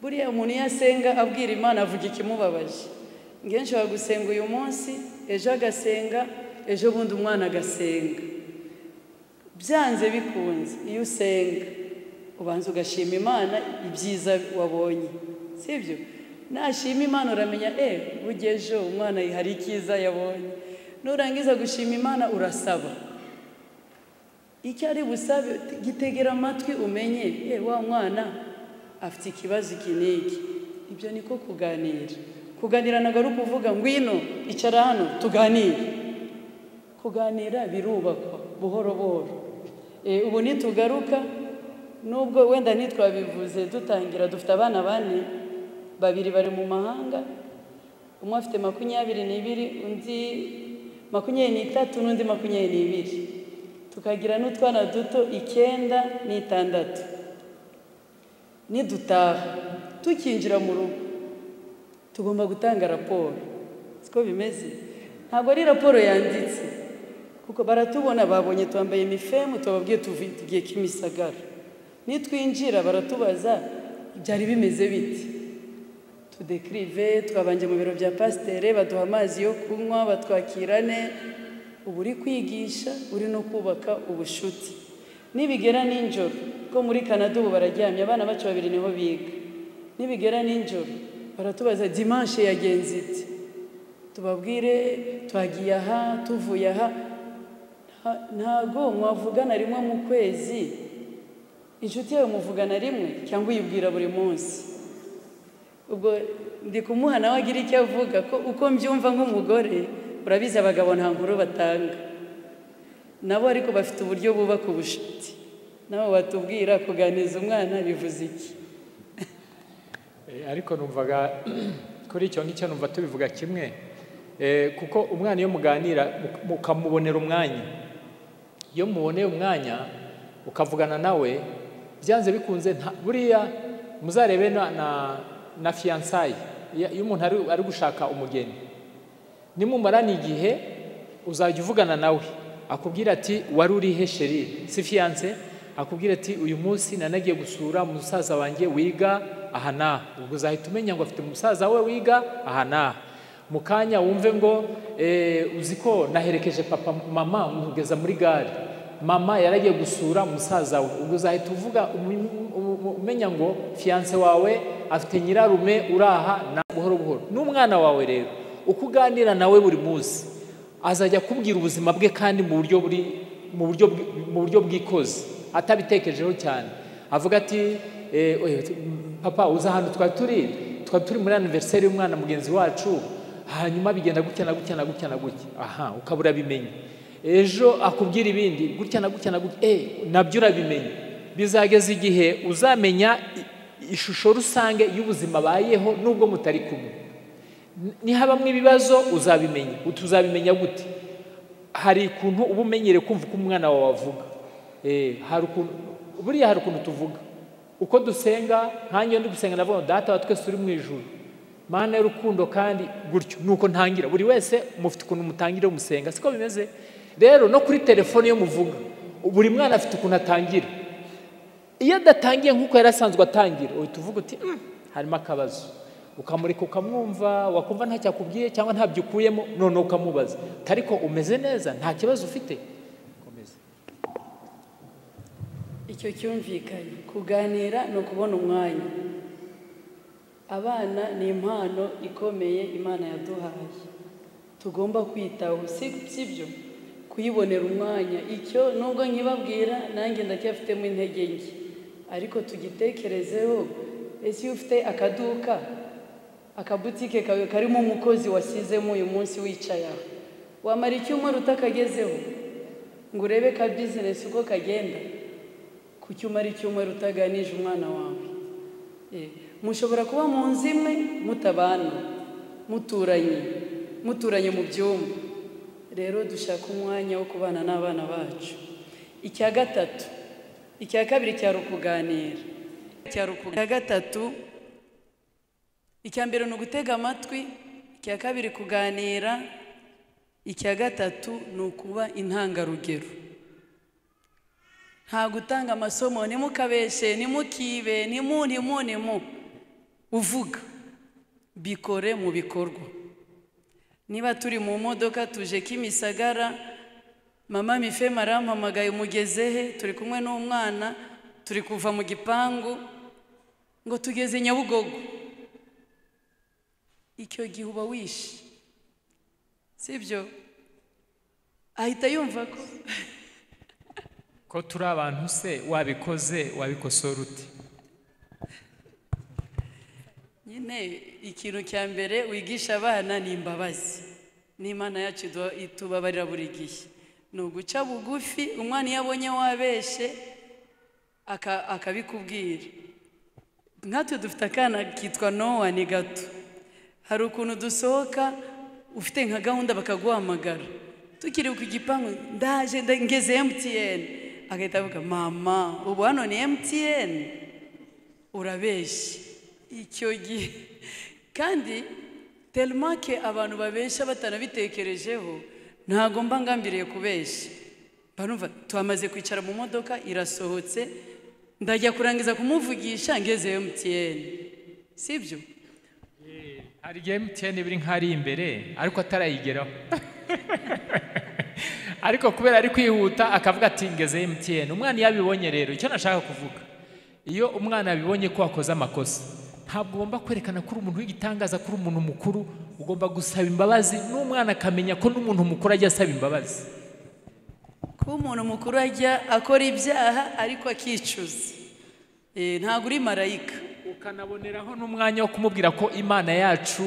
Buriya umuntu iyo asenga abwira Imana avuga ikimubabaje. Ngewe nshobora gusenga uyu munsi, ejo agasenga, ejo bundi umwana agasenga. Byanze bikunze iyo usenga ubanza ugashima Imana ibyiza wabonye, sibyo? Nashima Imana uramenya burya ejo umwana hari icyiza yabonye. Nurangiza gushima Imana urasaba. Icyo ari busabe gitegera amatwi umenye wa mwana afite ikibazo iki n'iki. Ibyo niko kuganira. Kuganira ntabwo ari ukuvuga ngwino icara hano tuganire. Kuganira birubakwa buhoro buhoro. Ubu nitugaruka, nubwo wenda ntitwabivuze dutangira, dufite abana bane, babiri bari mu mahanga, umwe afite 22, undi 23, n'undi 22. Tukagira n'utwana duto 9 n'6. Nidutaha tukinjira mu rugo tugomba gutanga raporo. Siko bimeze? Ntabwo ari raporo yanditse, kuko baratubona, babonye twambaye imifemu, tubabwiye tugiye Kimisagara. Nitwinjira baratubaza byari bimeze biti, tudekrive, twabanje mu biro bya pasiteri, baduha amazi yo kunywa, batwakirane. Ubu uri kwigisha, uri no kubaka ubushuti. Nibigera ninjoro, ko muri Canada ubu bararyamye, abana bacu babiri niho biga. Nibigera ninjoro baratubaza dimanche yagenze ite, tubabwire twagiye aha, tuvuye aha. Ntago mwavugana rimwe mu kwezi. Inshuti yawe muvugana rimwe cyangwa uyibwira buri munsi? Ubwo ndi kumuha nawe agira icyo avuga, ko uko mbyumva nk'umugore, urabizi abagabo nta nkuru batanga nabo, ariko bafite uburyo bubaka ubushuti. Nabo batubwira kuganiza umwana bivuze iki. Ariko numvaga kuri icyo ngicyo numva tubivuga kimwe, kuko umwana iyo muganira mukamubonera umwanya, iyo muboneye umwanya ukavugana nawe byanze bikunze. Buriya muzarebe na fiançailles, iyo umuntu ari gushaka umugeni, nimumarana igihe uzajya uvugana nawe akubwira ati wari uri he chérie, si fiancé, akubwira ati uyu munsi nanagiye gusura musaza wanjye wiga aha n'aha. Ubwo uzahita umenya ngo afite umusaza we wiga aha n'aha. Mu kanya wumve ngo uzi ko naherekeje papa mama mugeza muri gare, mama yaragiye gusura musaza we. Ubwo uzahita uvuga umenya ngo fiancé wawe afite nyirarume uraha na buhoro buhoro. N'umwana wawe rero uko uganira nawe buri munsi azajya kubwira ubuzima bwe, kandi mu buryo buri mu buryo bwikoze atabitekerejeho cyane. Avuga ati papa uza ahantu twari turi muri anniversaire y'umwana mugenzi wacu, hanyuma bigenda gutya na gutya na gutya na gutya. Aha ukabura bimenye. Ejo akubwira ibindi gutya na gutya na gutya, nabyo urabimenye. Bizageza igihe uzamenya ishusho rusange y'ubuzima bayeho nubwo mutari kumwe. Nihabamwe ibibazo uzabimenya. Utuzabimenya gute? Hari ukuntu uba umenyere kumva uko umwana wawe avuga. Hari ukuntu buriya, hari ukuntu tuvuga uko dusenga. Nkanjye ndi gusenga ndavuga data wa twese uri mu ijuru, Mana y'urukundo, kandi gutyo nuko ntangira. Buri wese mufite ukuntu mutangira umusenga, siko bimeze? Rero no kuri telefone yo muvuga, buri mwana afite ukuntu atangira. Iyo adatangiye nkuko yari asanzwe atangira, uhita uvuga uti harimo akabazo. Ukamureka ukamwumva, wakumva ntacyo akubwiye cyangwa ntabyo ukuyemo, none ukamubaza ariko umeze neza, nta kibazo ufite, komeza. Icyo cyumvikanye. Kuganira ni ukubona umwanya. Abana ni impano ikomeye Imana yaduhaye, tugomba kwitaho, sibyo? Kuyibonera umwanya. Icyo nubwo nkibabwira nanjye ndacyafitemo intege nke, ariko tugitekerezeho. Ese iyo ufite akaduka, akabutike kawe karimo umukozi wasizemo uyu munsi wicaye aho, wamara icyumweru utakagezeho ngo urebe ka business uko kagenda? Kuki umara icyumweru utaganije umwana wawe? Mushobora kuba mu nzu imwe mutabana, muturanye mu byumba. Rero dushaka umwanya wo kubana n'abana bacu. Icya gatatu, Icya kabiri cyari ukuganira. Icya gatatu, icya mbere ni ugutega amatwi, icya kabiri kuganira, icya gatatu ni ukuba intangarugero. Nta gutanga amasomo, ntimukabeshe, ntimukibe, ntimu uvuga, bikore mu bikorwa. Niba turi mu modoka tuje Kimisagara, mama Mifema arampamagaye umugeze he, turi kumwe n'umwana, turi kuva mu gipangu ngo tugeze Nyabugogo. Icyo gihe uba wishe, sibyo? Ahita yumva ko turi abantu se wabikoze wabikosora ute? Nyine ikintu cya mbere wigisha abana ni imbabazi. N'Imana yacu itubabarira buri gihe. Ni uguca bugufi, umwana iyo abonye wabeshe akabikubwira. Nkatwe dufite akana kitwa Nowa, ni gato. Hari ukuntu dusohoka ufite nka gahunda bakaguhamagara, tukiri ku gipangu ndaje ngeze MTN, agahita avuga mama ubu hano ni MTN, urabeshye. Icyo gihe kandi tellement que abantu babesha batanabitekerejeho, ntago mba ngambiriye kubesha. Barumva twamaze kwicara mu modoka irasohotse, ndajya kurangiza kumuvugisha ngeze MTN, sibyo? Hari igihe MTN biri nk'ari imbere ariko atarayigeraho, ariko kubera ari kwihuta akavuga ati ngeze MTN. Umwana iyo abibonye rero, icyo nashaka kuvuga, iyo umwana abibonye ko wakoze amakosa, ntabwo ugomba kwerekana ko uri umuntu w'igitangaza, ko uri umuntu mukuru. Ugomba gusaba imbabazi, n'umwana akamenya ko n'umuntu mukuru ajya asaba imbabazi. Kuba umuntu mukuru ajya akora ibyaha ariko akicuza, ntabwo uri marayika. Ukanaboneraho n'umwanya wo kumubwira ko Imana yacu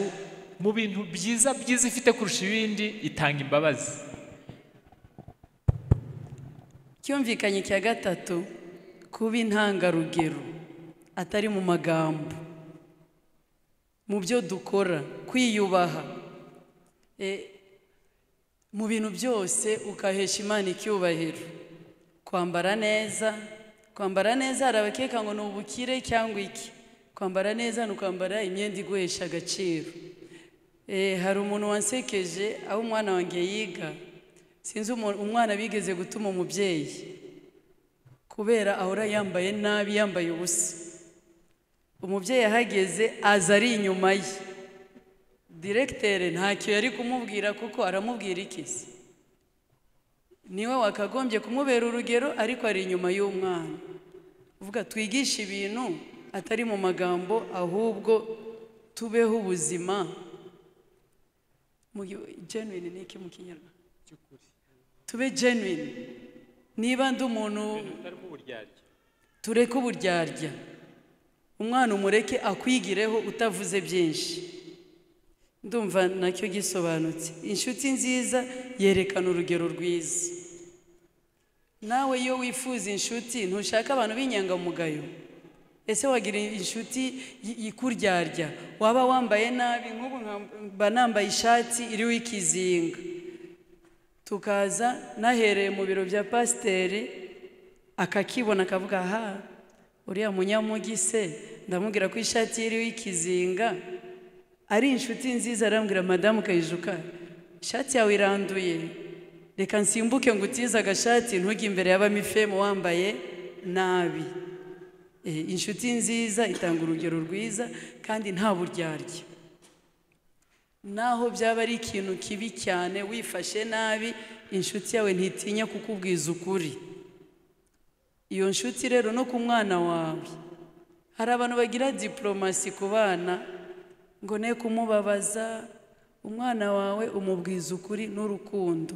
mu bintu byiza byiza ifite kurusha ibindi itanga imbabazi. Cyumvikanye cya gatatu, kuba intangarugero atari mu magambo, mu byo dukora, kwiyubaha mu bintu byose, ukahesha Imana icyubahiro. Kwambara neza, kwambara neza hari abakeka ngo ni ubukire cyangwa iki. Kwambara neza ni ukwambara imyenda iguhesha agaciro. Hari umuntu wansekeje aho umwana wanjye yiga, sinzi umwana bigeze gutuma umubyeyi kubera ahora yambaye nabi, yambaye ubusa. Umubyeyi ahageze aza ari inyuma ye, directeur ntacyo yari kumubwira kuko aramubwira iki se? Niwe wakagombye kumubera urugero, ariko ari inyuma y'umwana. Uvuga twigisha ibintu atari mu magambo, ahubwo tubeho ubuzima. Genuine ni iki mu Kinyarwanda? Tube genuine. Niba ndi umuntu, tureke uburyarya. Umwana umureke akwigireho utavuze byinshi. Ndumva nacyo gisobanutse. Inshuti nziza yerekana urugero rwiza. Nawe iyo wifuza inshuti ntushaka abantu b'inyangamugayo. Ese wagira inshuti ikuryarya, waba wambaye nabi, nk'ubu mba nambaye ishati iriho ikizinga, tukaza nahereye mu biro bya pasiteri akakibona akavuga aha uriya munyamugi se, ndamubwira ko ishati iriho ikizinga. Ari inshuti nziza arambwira madamu Kayijuka, ishati yawe iranduye, reka nsimbuke ngo utize agashati ntujye imbere y'abamifemu wambaye nabi. Inshuti nziza itanga urugero rwiza kandi nta buryarya. Naho byaba ari ikintu kibi cyane wifashe nabi, inshuti yawe ntitinya kukubwiza ukuri. Iyo nshuti rero no ku mwana wawe. Hari abantu bagira diplomasi ku bana ngo ne kumubabaza, umwana wawe umubwiza ukuri n'urukundo.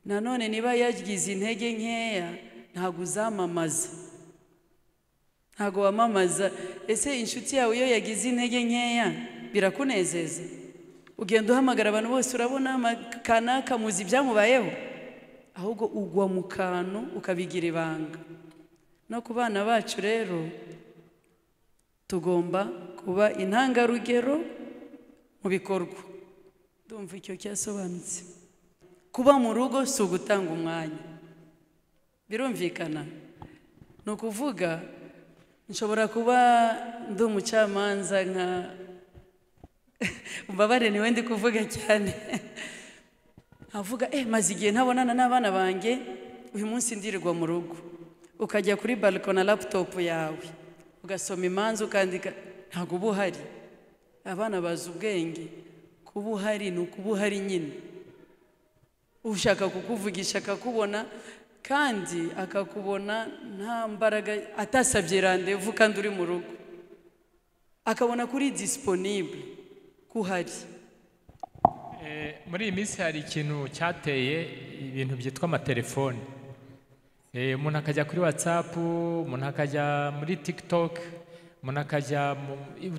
Nanone niba yagize intege nkeya ntabwo uzamamaza, ntabwo wamamaza. Ese inshuti yawe iyo yagize intege nkeya birakunezeza? Ugenda uhamagara abantu bose, urabona kanaka muzi ibyamubayeho, ahubwo ugwa mu kantu ukabigira ibanga. No ku bana bacu rero tugomba kuba intangarugero mu bikorwa. Ndumva icyo cyasobanutse. Kuba mu rugo si ugutanga umwanya, birumvikana. Ni ukuvuga nshobora kuba ndi umucamanza nka umbabare niwe ndi kuvuga cyane, avuga maze igihe ntabonana n'abana banjye, uyu munsi ndirirwa mu rugo. Ukajya kuri balcon na laptop yawe ugasoma imanza ukandika, ntabwo uba uhari. Abana bazi ubwenge, kuba uhari ni ukuba uhari nyine. Ushaka kukuvugisha akakubona, kandi akakubona nta mbaraga, atasabye rendez-vous kandi uri mu rugo, akabona kuri disponible kuhari. Muri iyi minsi hari ikintu cyateye ibintu byitwa amatelefone. Umuntu akajya kuri WhatsApp, umuntu akajya muri TikTok, umuntu akajya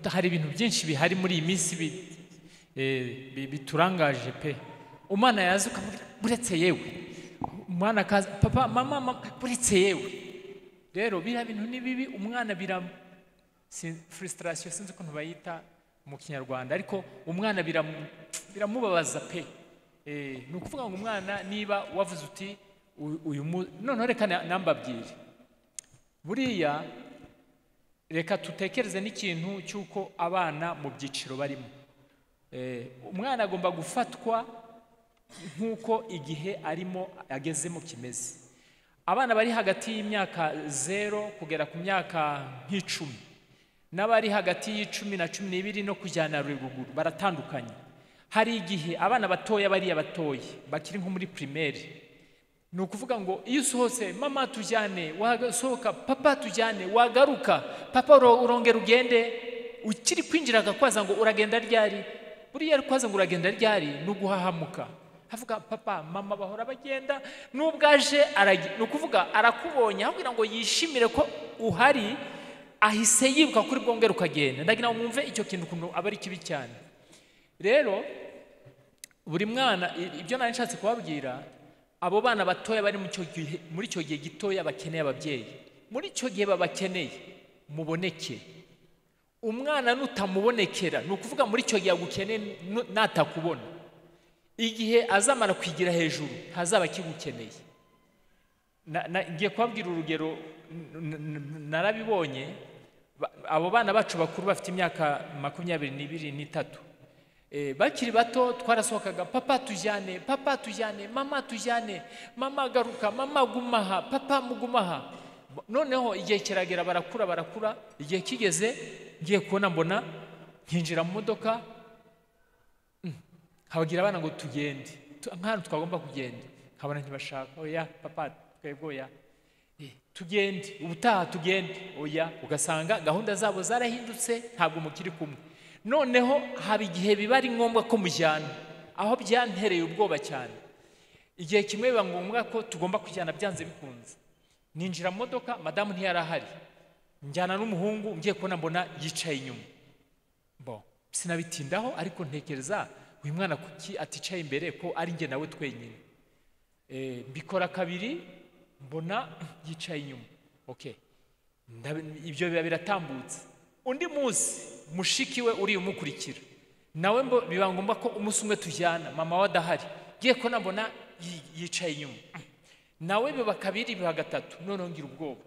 hari ibintu byinshi bihari muri iyi minsi biturangaje pe. Umwana yaza ukamubwira buretse yewe, umwana akaza papa mama mama buretse yewe. Rero biriya bintu ni bibi, umwana bira frustration, sinzi ukuntu bayita mu Kinyarwanda, ariko umwana biramubabaza pe. Ni ukuvuga ngo umwana niba wavuze uti uyu noneho reka nambabwire, buriya reka tutekereze n'ikintu cy'uko abana mu byiciro barimo. Umwana agomba gufatwa nk'uko igihe arimo agezemo kimeze. Abana bari hagati y'imyaka 0 kugera ku myaka nk'icumi, n'abari hagati y'icumi na 12 no kujyana ruguru baratandukanye. Hari igihe abana batoya bariya batoya bakiri nko muri primaire, ni ukuvuga ngo iyo usohotse mama tujyane, wasohoka papa tujyane, wagaruka papa urongera ugende, ukiri kwinjira akakwaza ngo uragenda ryari. Buriya kwaza ngo uragenda ryari ni uguhahamuka. Avuga papa mama bahora bagenda, nubwo aje ni ukuvuga arakubonye, aho kugira ngo yishimire ko uhari ahise yibuka kuri bwongera ukagenda. Ndagira ngo mwumve icyo kintu ukuntu aba ari kibi cyane. Rero buri mwana, ibyo nari nshatse kubabwira, abo bana batoya bari muri icyo gihe gitoya bakeneye ababyeyi, muri icyo gihe babakeneye muboneke. Umwana nutamubonekera, ni ukuvuga muri icyo gihe agukeneye natakubona, igihe azamara kwigira hejuru ntazaba akigukeneye. Ngiye kubabwira urugero narabibonye. Abo bana bacu bakuru bafite imyaka 22 n'itatu, bakiri bato twarasohokaga papa tujyane, papa tujyane, mama tujyane, mama garuka, mama gumaha, papa mugumaha. Noneho igihe kiragera barakura barakura, igihe kigeze ngiye kubona mbona nkinjira mu modoka, nkabagira abana ngo tugende nk'ahantu twagomba kugenda, nkabona ntibashaka, oya papa twebwe oya, tugende ubutaha tugende oya. Ugasanga gahunda zabo zarahindutse, ntabwo mukiri kumwe. Noneho haba igihe biba ari ngombwa ko mujyana, aho byantereye ubwoba cyane. Igihe kimwe biba ngombwa ko tugomba kujyana byanze bikunze. Ninjira mu modoka, madamu ntiyarahari, njyana n'umuhungu, ngiye kubona mbona yicaye inyuma. Bo sinabitindaho, ariko ntekereza uyu mwana kuki aticaye imbere ko ari njye nawe twenyine. Mbikora kabiri mbona yicaye inyuma. Okay, ibyo biba biratambutse. Undi munsi mushiki we uri umukurikira nawe biba ngombwa ko umunsi umwe tujyana, mama we adahari, ngiye kubona mbona yicaye inyuma, nawe biba kabiri biba gatatu. Noneho ngira ubwoba,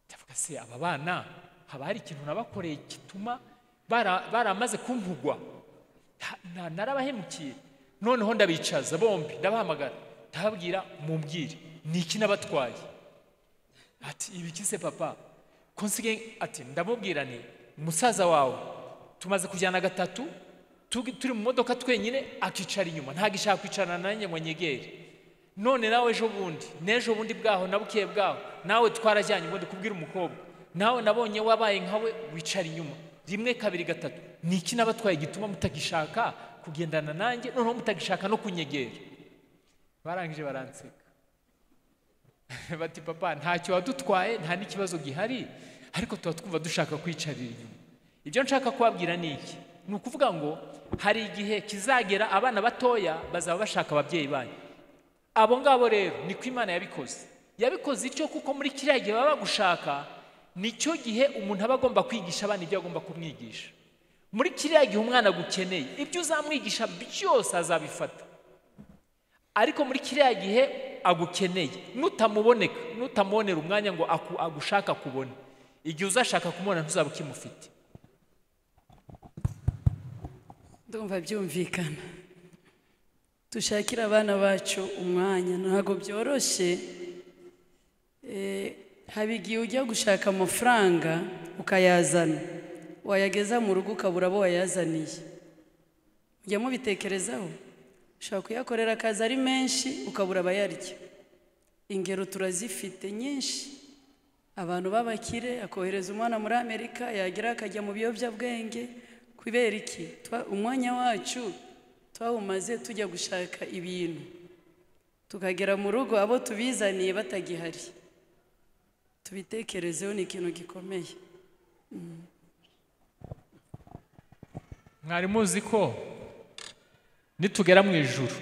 ndavuga se aba bana haba hari ikintu nabakoreye gituma baramaze kumpugwa, narabahemukiye. Noneho ndabicaza bombi, ndabahamagara, ndababwira mumbwire ni iki nabatwaye. Ati ibiki se papa ko nsigaye? Ati ndamubwira ni musaza wawe tumaze kujyana gatatu turi mu modoka twenyine, akicara inyuma, ntagishaka kwicarana nanjye ngo nyegere. None nawe ejo bundi n'ejo bundi bwaho na bukeye bwaho nawe twarajyanye, ngo ndikubwire umukobwa nawe nabonye wabaye nkawe wicara inyuma, rimwe kabiri gatatu. Ni iki nabatwaye gituma mutagishaka kugendana nanjye, noneho mutagishaka no kunyegera? Barangije baranseka bati papa ntacyo wadutwaye, nta n'ikibazo gihari, ariko tuba twumva dushaka kwicarira inyuma. Ibyo nshaka kubabwira ni iki? Ni ukuvuga ngo hari igihe kizagera abana batoya bazaba bashaka ababyeyi banyu. Abo ngabo rero niko Imana yabikoze. Yabikoze icyo kuko muri kiriya gihe baba bagushaka, nicyo gihe umuntu aba agomba kwigisha abana ibyo agomba kumwigisha. Muri kiriya gihe umwana agukeneye, ibyo uzamwigisha byose azabifata. Ariko muri kiriya gihe agukeneye, nutamuboneka, nutamubonera umwanya ngo agushaka kubona, igihe uzashaka kumubona ntuzaba ukimufite. Ndumva byumvikana. Dushakira abana bacu umwanya, ntabwo byoroshye. Haba igihe ujya gushaka amafaranga ukayazana, wayageza mu rugo ukabura abo wayazaniye. Ujya mubitekerezaho? Ushobora kuyakorera akazi ari menshi ukabura abayarya. Ingero turazifite nyinshi. Abantu b'abakire akohereza umwana muri Amerika, yagera akajya mu biyobyabwenge. Kubera iki? Umwanya wacu twawumaze tujya gushaka ibintu, tukagera mu rugo abo tubizaniye batagihari. Tubitekerezeho, ni ikintu gikomeye. Mwari muzi ko nitugera mu ijuru,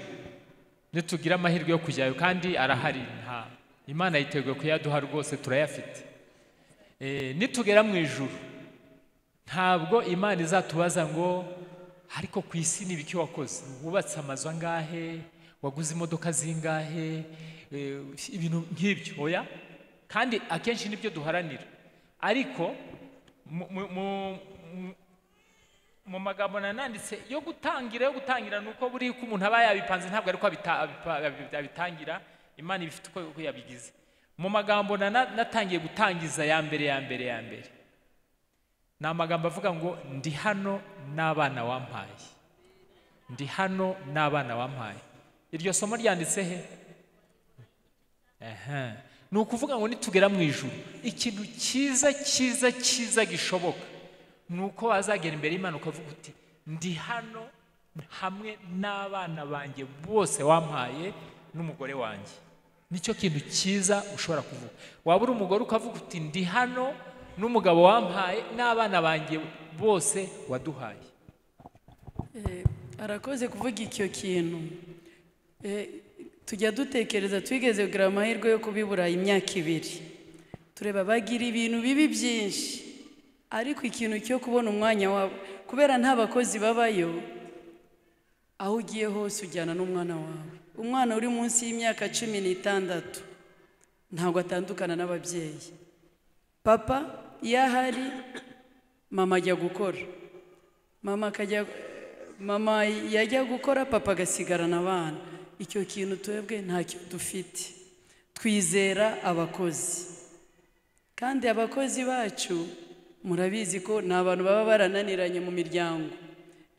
nitugira amahirwe yo kujyayo, kandi arahari, nta Imana yiteguye kuyaduha rwose, turayafite. Nitugera mu ijuru ntabwo Imana izatubaza ngo ariko ku isi ni ibiki wakoze, wubatse amazu angahe, waguze imodoka zingahe, ibintu nk'ibyo. Oya, kandi akenshi nibyo duharanira. Ariko mu magambo nananditse yo gutangira nuko buri ko umuntu aba yabipanze, ntabwo ariko abitangira, Imana ibifite uko yabigize. Mu magambo natangiye gutangiza ya mbere ni amagambo avuga ngo ndi hano n'abana wampaye, ndi hano n'abana wampaye. Iryo somo ryanditse he? Ni ukuvuga ngo nitugera mu ijuru, ikintu cyiza cyiza cyiza gishoboka ni uko wazagera imbere y'Imana ukavuga uti ndi hano hamwe n'abana banjye bose wampaye n'umugore wanjye. Nicyo kintu cyiza ushobora kuvuga. Waba uri umugore ukavuga uti ndi hano n'umugabo wampaye n'abana banjye bose waduhaye. Arakoze kuvuga icyo kintu. Tujya dutekereza, twigeze kugira amahirwe yo kubibura imyaka 2, tureba bagira ibintu bibi byinshi, ariko ikintu cyo kubona umwanya wabo, kubera nta bakozi babayo, aho ugiye hose ujyana n'umwana wawe. Umwana uri munsi y'imyaka 16 ntabwo atandukana n'ababyeyi. Papa iyo ahari, mama ajya gukora, mama yajya gukora, papa agasigarana abana. Icyo kintu twebwe ntacyo dufite. Twizera abakozi, kandi abakozi bacu murabizi ko ni abantu baba barananiranye mu miryango,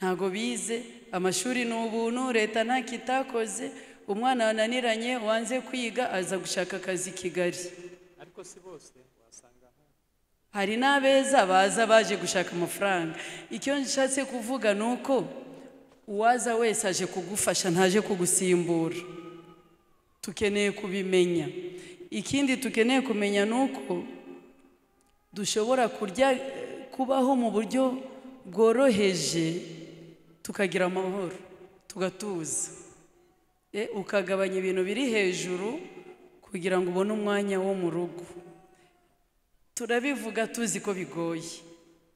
ntago bize, amashuri ni ubuntu, leta ntacyo itakoze. Umwana wananiranye wanze kwiga aza gushaka akazi Kigali. Ariko si bose wasanga hari n'abeza baza baje gushaka amafaranga. Icyo nshatse kuvuga ni uko uwaza wese aje kugufasha, ntaje kugusimbura. Tukeneye kubimenya. Ikindi tukeneye kumenya ni uko dushobora kurya, kubaho mu buryo bworoheje, tukagira amahoro, tugatuza. Ukagabanya ibintu biri hejuru kugira ngo ubone umwanya wo mu rugo. Turabivuga tuzi ko bigoye,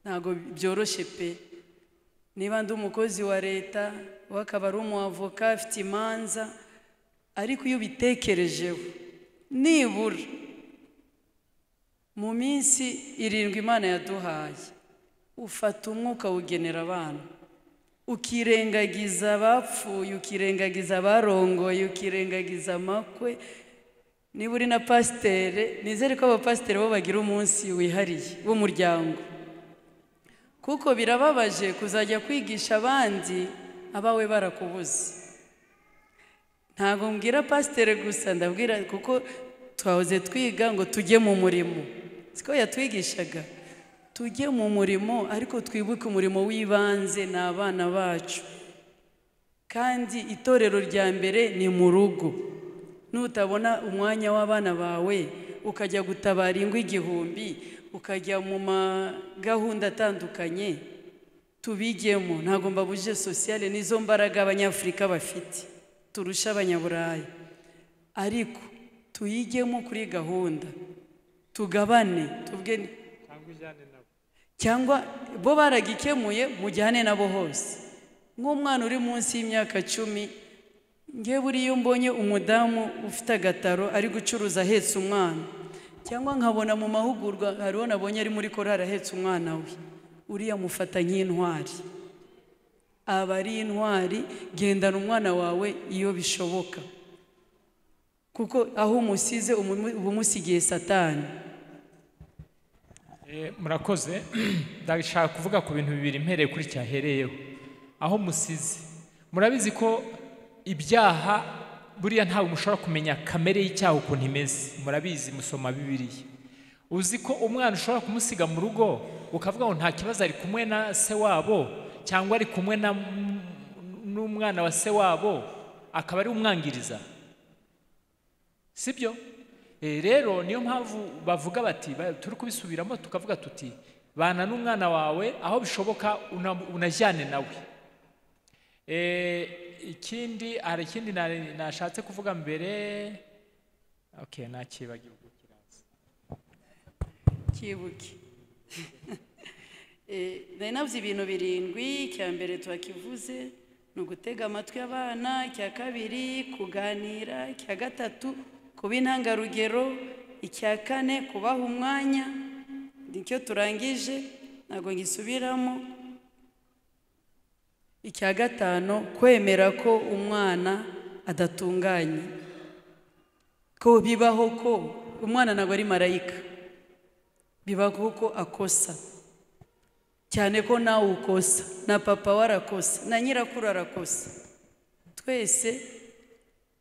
ntabwo byoroshye pe. Niba ndi umukozi wa leta, wakaba ari umuavoka, afite imanza, ariko iyo ubitekerejeho nibura mu minsi 7 Imana yaduhaye, ufata umwuka ugenera abana, ukirengagiza abapfuye, ukirengagiza abarongoye, ukirengagiza amakwe. Niba uri na pasiteri, nizere ko abapasiteri bo bagira umunsi wihariye w'umuryango, kuko birababaje kuzajya kwigisha abandi abawe barakubuze. Ntabwo mbwira pasiteri gusa, ndabwira kuko twahoze twiga ngo tujye mu murimo, siko yatwigishaga, tujye mu murimo, ariko twibuke umurimo w'ibanze ni abana bacu. Kandi itorero rya mbere ni mu rugo. Nutabona umwanya w'abana bawe ukajya gutabara ingo 1000, ukajya mu magahunda atandukanye, tubigemo. Ntabwo mbabuje sociale, nizo mbaraga abanyafurika bafite turusha abanyaburayi, ariko tuyigemo kuri gahunda, tugabane, tuvuge cyangwa bo baragikemuye, mujyane nabo hose. Nk'umwana uri munsi y'imyaka 10 Ngewe buriya mbonye umudamu ufite agataro ari gucuruza ahetse umwana, cyangwa nkabona mu mahugurwa hariho nabonye ari muri korari ahetse umwana we, uriya mufata nk'intwari, aba ari intwari. Gendana umwana wawe iyo bishoboka, kuko aho umusize uba umusigiye Satani. Murakoze. Ndashaka kuvuga ku bintu bibiri mpereye kuri cyahereyeho aho musize. Murabizi ko ibyaha buriya ntabwo mushobora kumenya kamere y'icyaha ukuntu imeze, murabizi, musoma Bibiliya. Uzi ko umwana ushobora kumusiga mu rugo ukavuga ngo nta kibazo, ari kumwe na se wabo cyangwa ari kumwe n'umwana wa se wabo, akaba ari umwangiriza, sibyo? Rero niyo mpamvu bavuga bati, turi kubisubiramo tukavuga tuti bana n'umwana wawe aho bishoboka, unajyane nawe. Ikindi, hari ikindi nashatse kuvuga mbere, okay, nakibagiwe kiraza. Kibuke. Nari navuze ibintu 7. Icya mbere twakivuze ni ugutega amatwi abana, icya kabiri kuganira, icya gatatu kuba intangarugero, icya kane kubaha umwanya, nicyo turangije ntabwo ngisubiramo, icya gatanu kwemera ko umwana adatunganye, ko bibaho ko umwana ntabwo ari marayika, bibaho ko akosa, cyane ko nawe ukosa, na papa warakosa, na nyirakuru arakosa, twese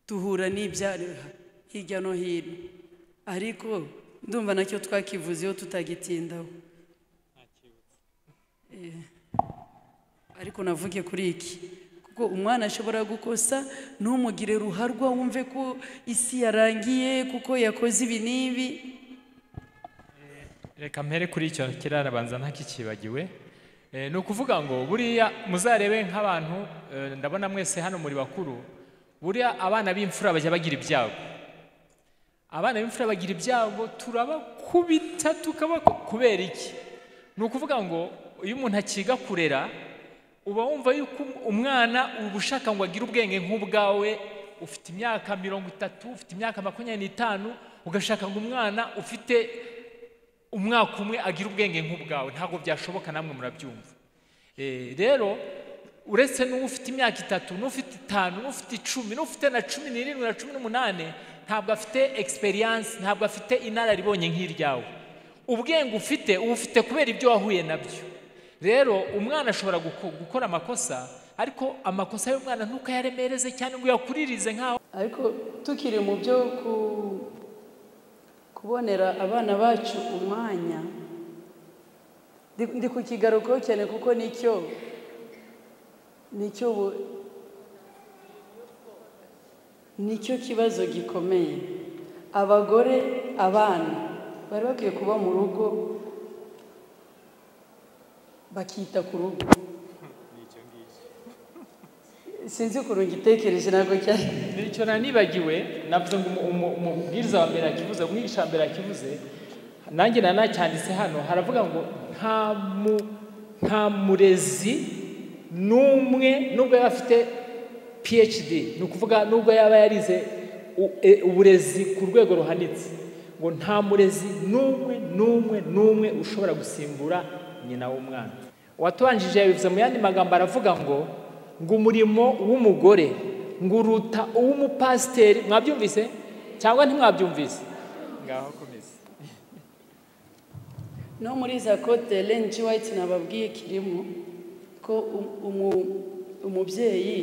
duhura n'ibyaha hirya no hino, ariko ndumva nacyo twakivuzeho tutagitindaho. Ariko navuge kuri iki, kuko umwana ashobora gukosa ntumugire ruharwa wumve ko isi yarangiye kuko yakoze ibi n'ibi. Reka mpere kuri icyo kirarabanza ntakikibagiwe. Ni ukuvuga ngo buriya muzarebe nk'abantu, ndabona mwese hano muri bakuru, buriya abana b'imfura bajya bagira ibyago. Abana b'imfura bagira ibyago, turabakubita kubera iki? Ni ukuvuga ngo iyo umuntu akiga kurera uba wumva yuko umwana uba ushaka ngo agire ubwenge nk'ubwawe. Ufite imyaka 30, ufite imyaka 25, ugashaka ngo umwana ufite umwaka umwe agire ubwenge nk'ubwawe. Ntabwo byashoboka, namwe murabyumva. Rero uretse n'ufite imyaka 3, n'ufite 5, n'ufite 10, n'ufite na 17 na 18, ntabwo afite experience, ntabwo afite inararibonye nk'iryawe. Ubwenge ufite ubufite kubera ibyo wahuye nabyo. Rero umwana ashobora gukora amakosa, ariko amakosa y'umwana ntukayaremereze cyane ngo uyakuririze nkaho. Ariko tukiri mu byo kubonera abana bacu umwanya, ndi kukigarukaho cyane kuko nicyo kibazo gikomeye. Abagore, abana bari bakwiye kuba mu rugo bakita ku rugo. Sinzi ukuntu ngitekereje, ntabwo cyane nicyo nanibagiwe. Navuze ngo umubwiriza wa mbere akivuze, umwigisha wa mbere akivuze, nanjye nanacyanditse hano, haravuga ngo nta murezi n'umwe nubwo yaba afite PhD, ni ukuvuga nubwo yaba yarize uburezi ku rwego ruhanitse, ngo nta murezi n'umwe n'umwe n'umwe ushobora gusimbura nyina w'umwana. Uwatubanjije yabivuze mu yandi magambo, aravuga ngo umurimo w'umugore ngo uruta uw'umupasiteri. Mwabyumvise cyangwa ntimwabyumvise? Ngaho komeza. No muri za kote Ellen G. White nababwiye kirimo ko umubyeyi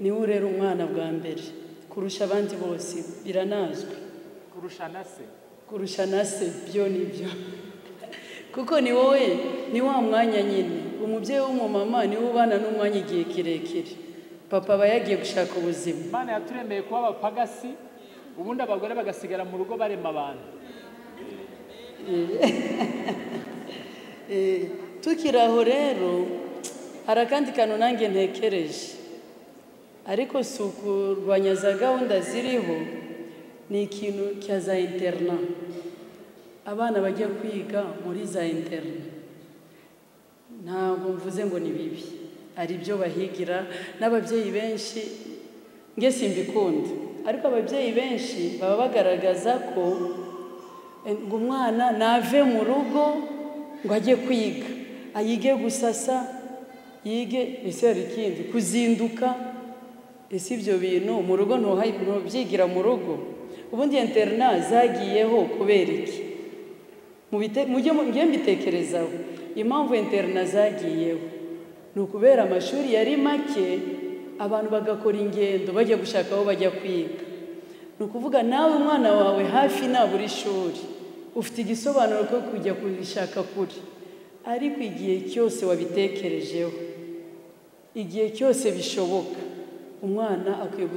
niwe urera umwana bwa mbere kurusha abandi bose, biranazwi, kurusha na se, kurusha na se, byo nibyo. Kuko ni wowe, ni wa mwanya nyine umubyeyi w'umumama niwe ubana n'umwanya igihe kirekire, papa aba yagiye gushaka ubuzima. Imana yaturemeye kuba abapagasi, ubundi abagore bagasigara mu rugo barema abantu. Tukiri aho rero hari akandi kantu nanjye ntekereje, ariko si ukurwanya za gahunda ziriho, ni ikintu cya za interna. Abana bajya kwiga muri za interna, ntabwo mvuze ngo ni bibi, ari byo bahigira n'ababyeyi benshi. Nge simbikunda, ariko ababyeyi benshi baba bagaragaza ko ngo umwana nave mu rugo ngo ajye kwiga, ayige gusasa, yige ese hari ikindi kuzinduka. Ese ibyo bintu mu rugo ntubyigira mu rugo? Ubundi interna zagiyeho kubera iki? Mujye mbitekerezaho. Impamvu interna zagiyeho ni ukubera amashuri yari make, abantu bagakora ingendo bajya gushaka aho bajya kwiga. Ni ukuvuga nawe umwana wawe hafi nabura ishuri, ufite igisobanuro ko kujya kubishaka kure, ariko igihe cyose wabitekerejeho, igihe cyose bishoboka, umwana akwiye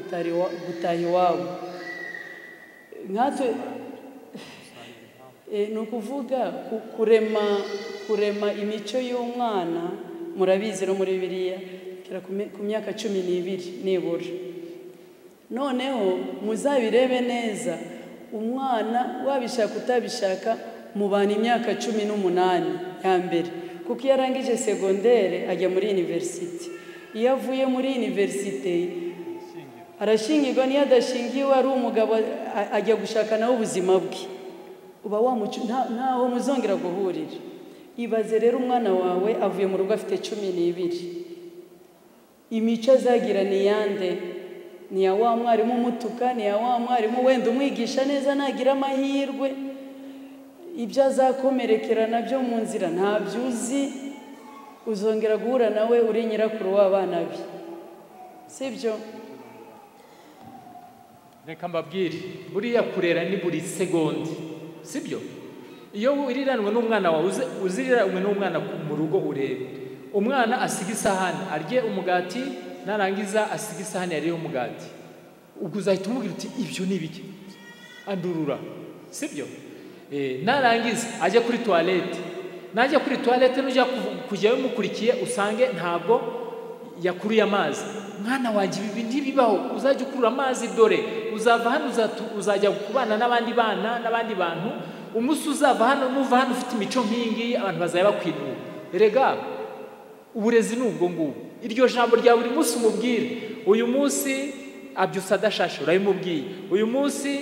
gutaha iwabo. Nkatwe ni ukuvuga kurema imico y'umwana, murabizi no muri Bibiliya ku myaka 12 nibura. Noneho muzabirebe neza, umwana wabishaka utabishaka mubana imyaka 18 ya mbere, kuko iyo arangije segondere ajya muri university. Iyo avuye muri university arashingirwa, niyo adashingiwe ari umugabo ajya gushaka nawe ubuzima bwe, uba ntaho muzongera guhurira. Ibaze rero umwana wawe avuye mu rugo afite 12, imico azagira ni yande? Ni ya wa mwarimu umutuka, ni ya wa mwarimu wenda umwigisha neza nagira amahirwe, ibyo azakomerekera nabyo mu nzira ntabyo uzi, uzongera guhura nawe uri nyirakuru w'abana be, sibyo? Reka mbabwire, buriya kurera ni buri segonde, sibyo? Iyo wiriranwe n'umwana wawe, uziriranwe n'umwana mu rugo, urebe umwana asiga isahani arye umugati, narangiza asiga isahani yariye umugati, ubwo uzahita umubwira uti ibyo ni ibiki, andurura, sibyo? Narangiza ajya kuri toilette, najya kuri toilette nujya kujyayo umukurikiye usange ntabwo yakuruye amazi. Mwana wanjye ibi ntibibaho, uzajya ukurura amazi, dore uzava hano uzajya kubana n'abandi bana n'abandi bantu, umunsi uzava hano nuva hano ufite imico nk'iyi ngiyi abantu bazajya bakwinuba. Erega uburezi ni ubwo ngubwo. Iryo jambo rya buri munsi umubwire. Uyu munsi abyutse adashashe urabimubwiye, uyu munsi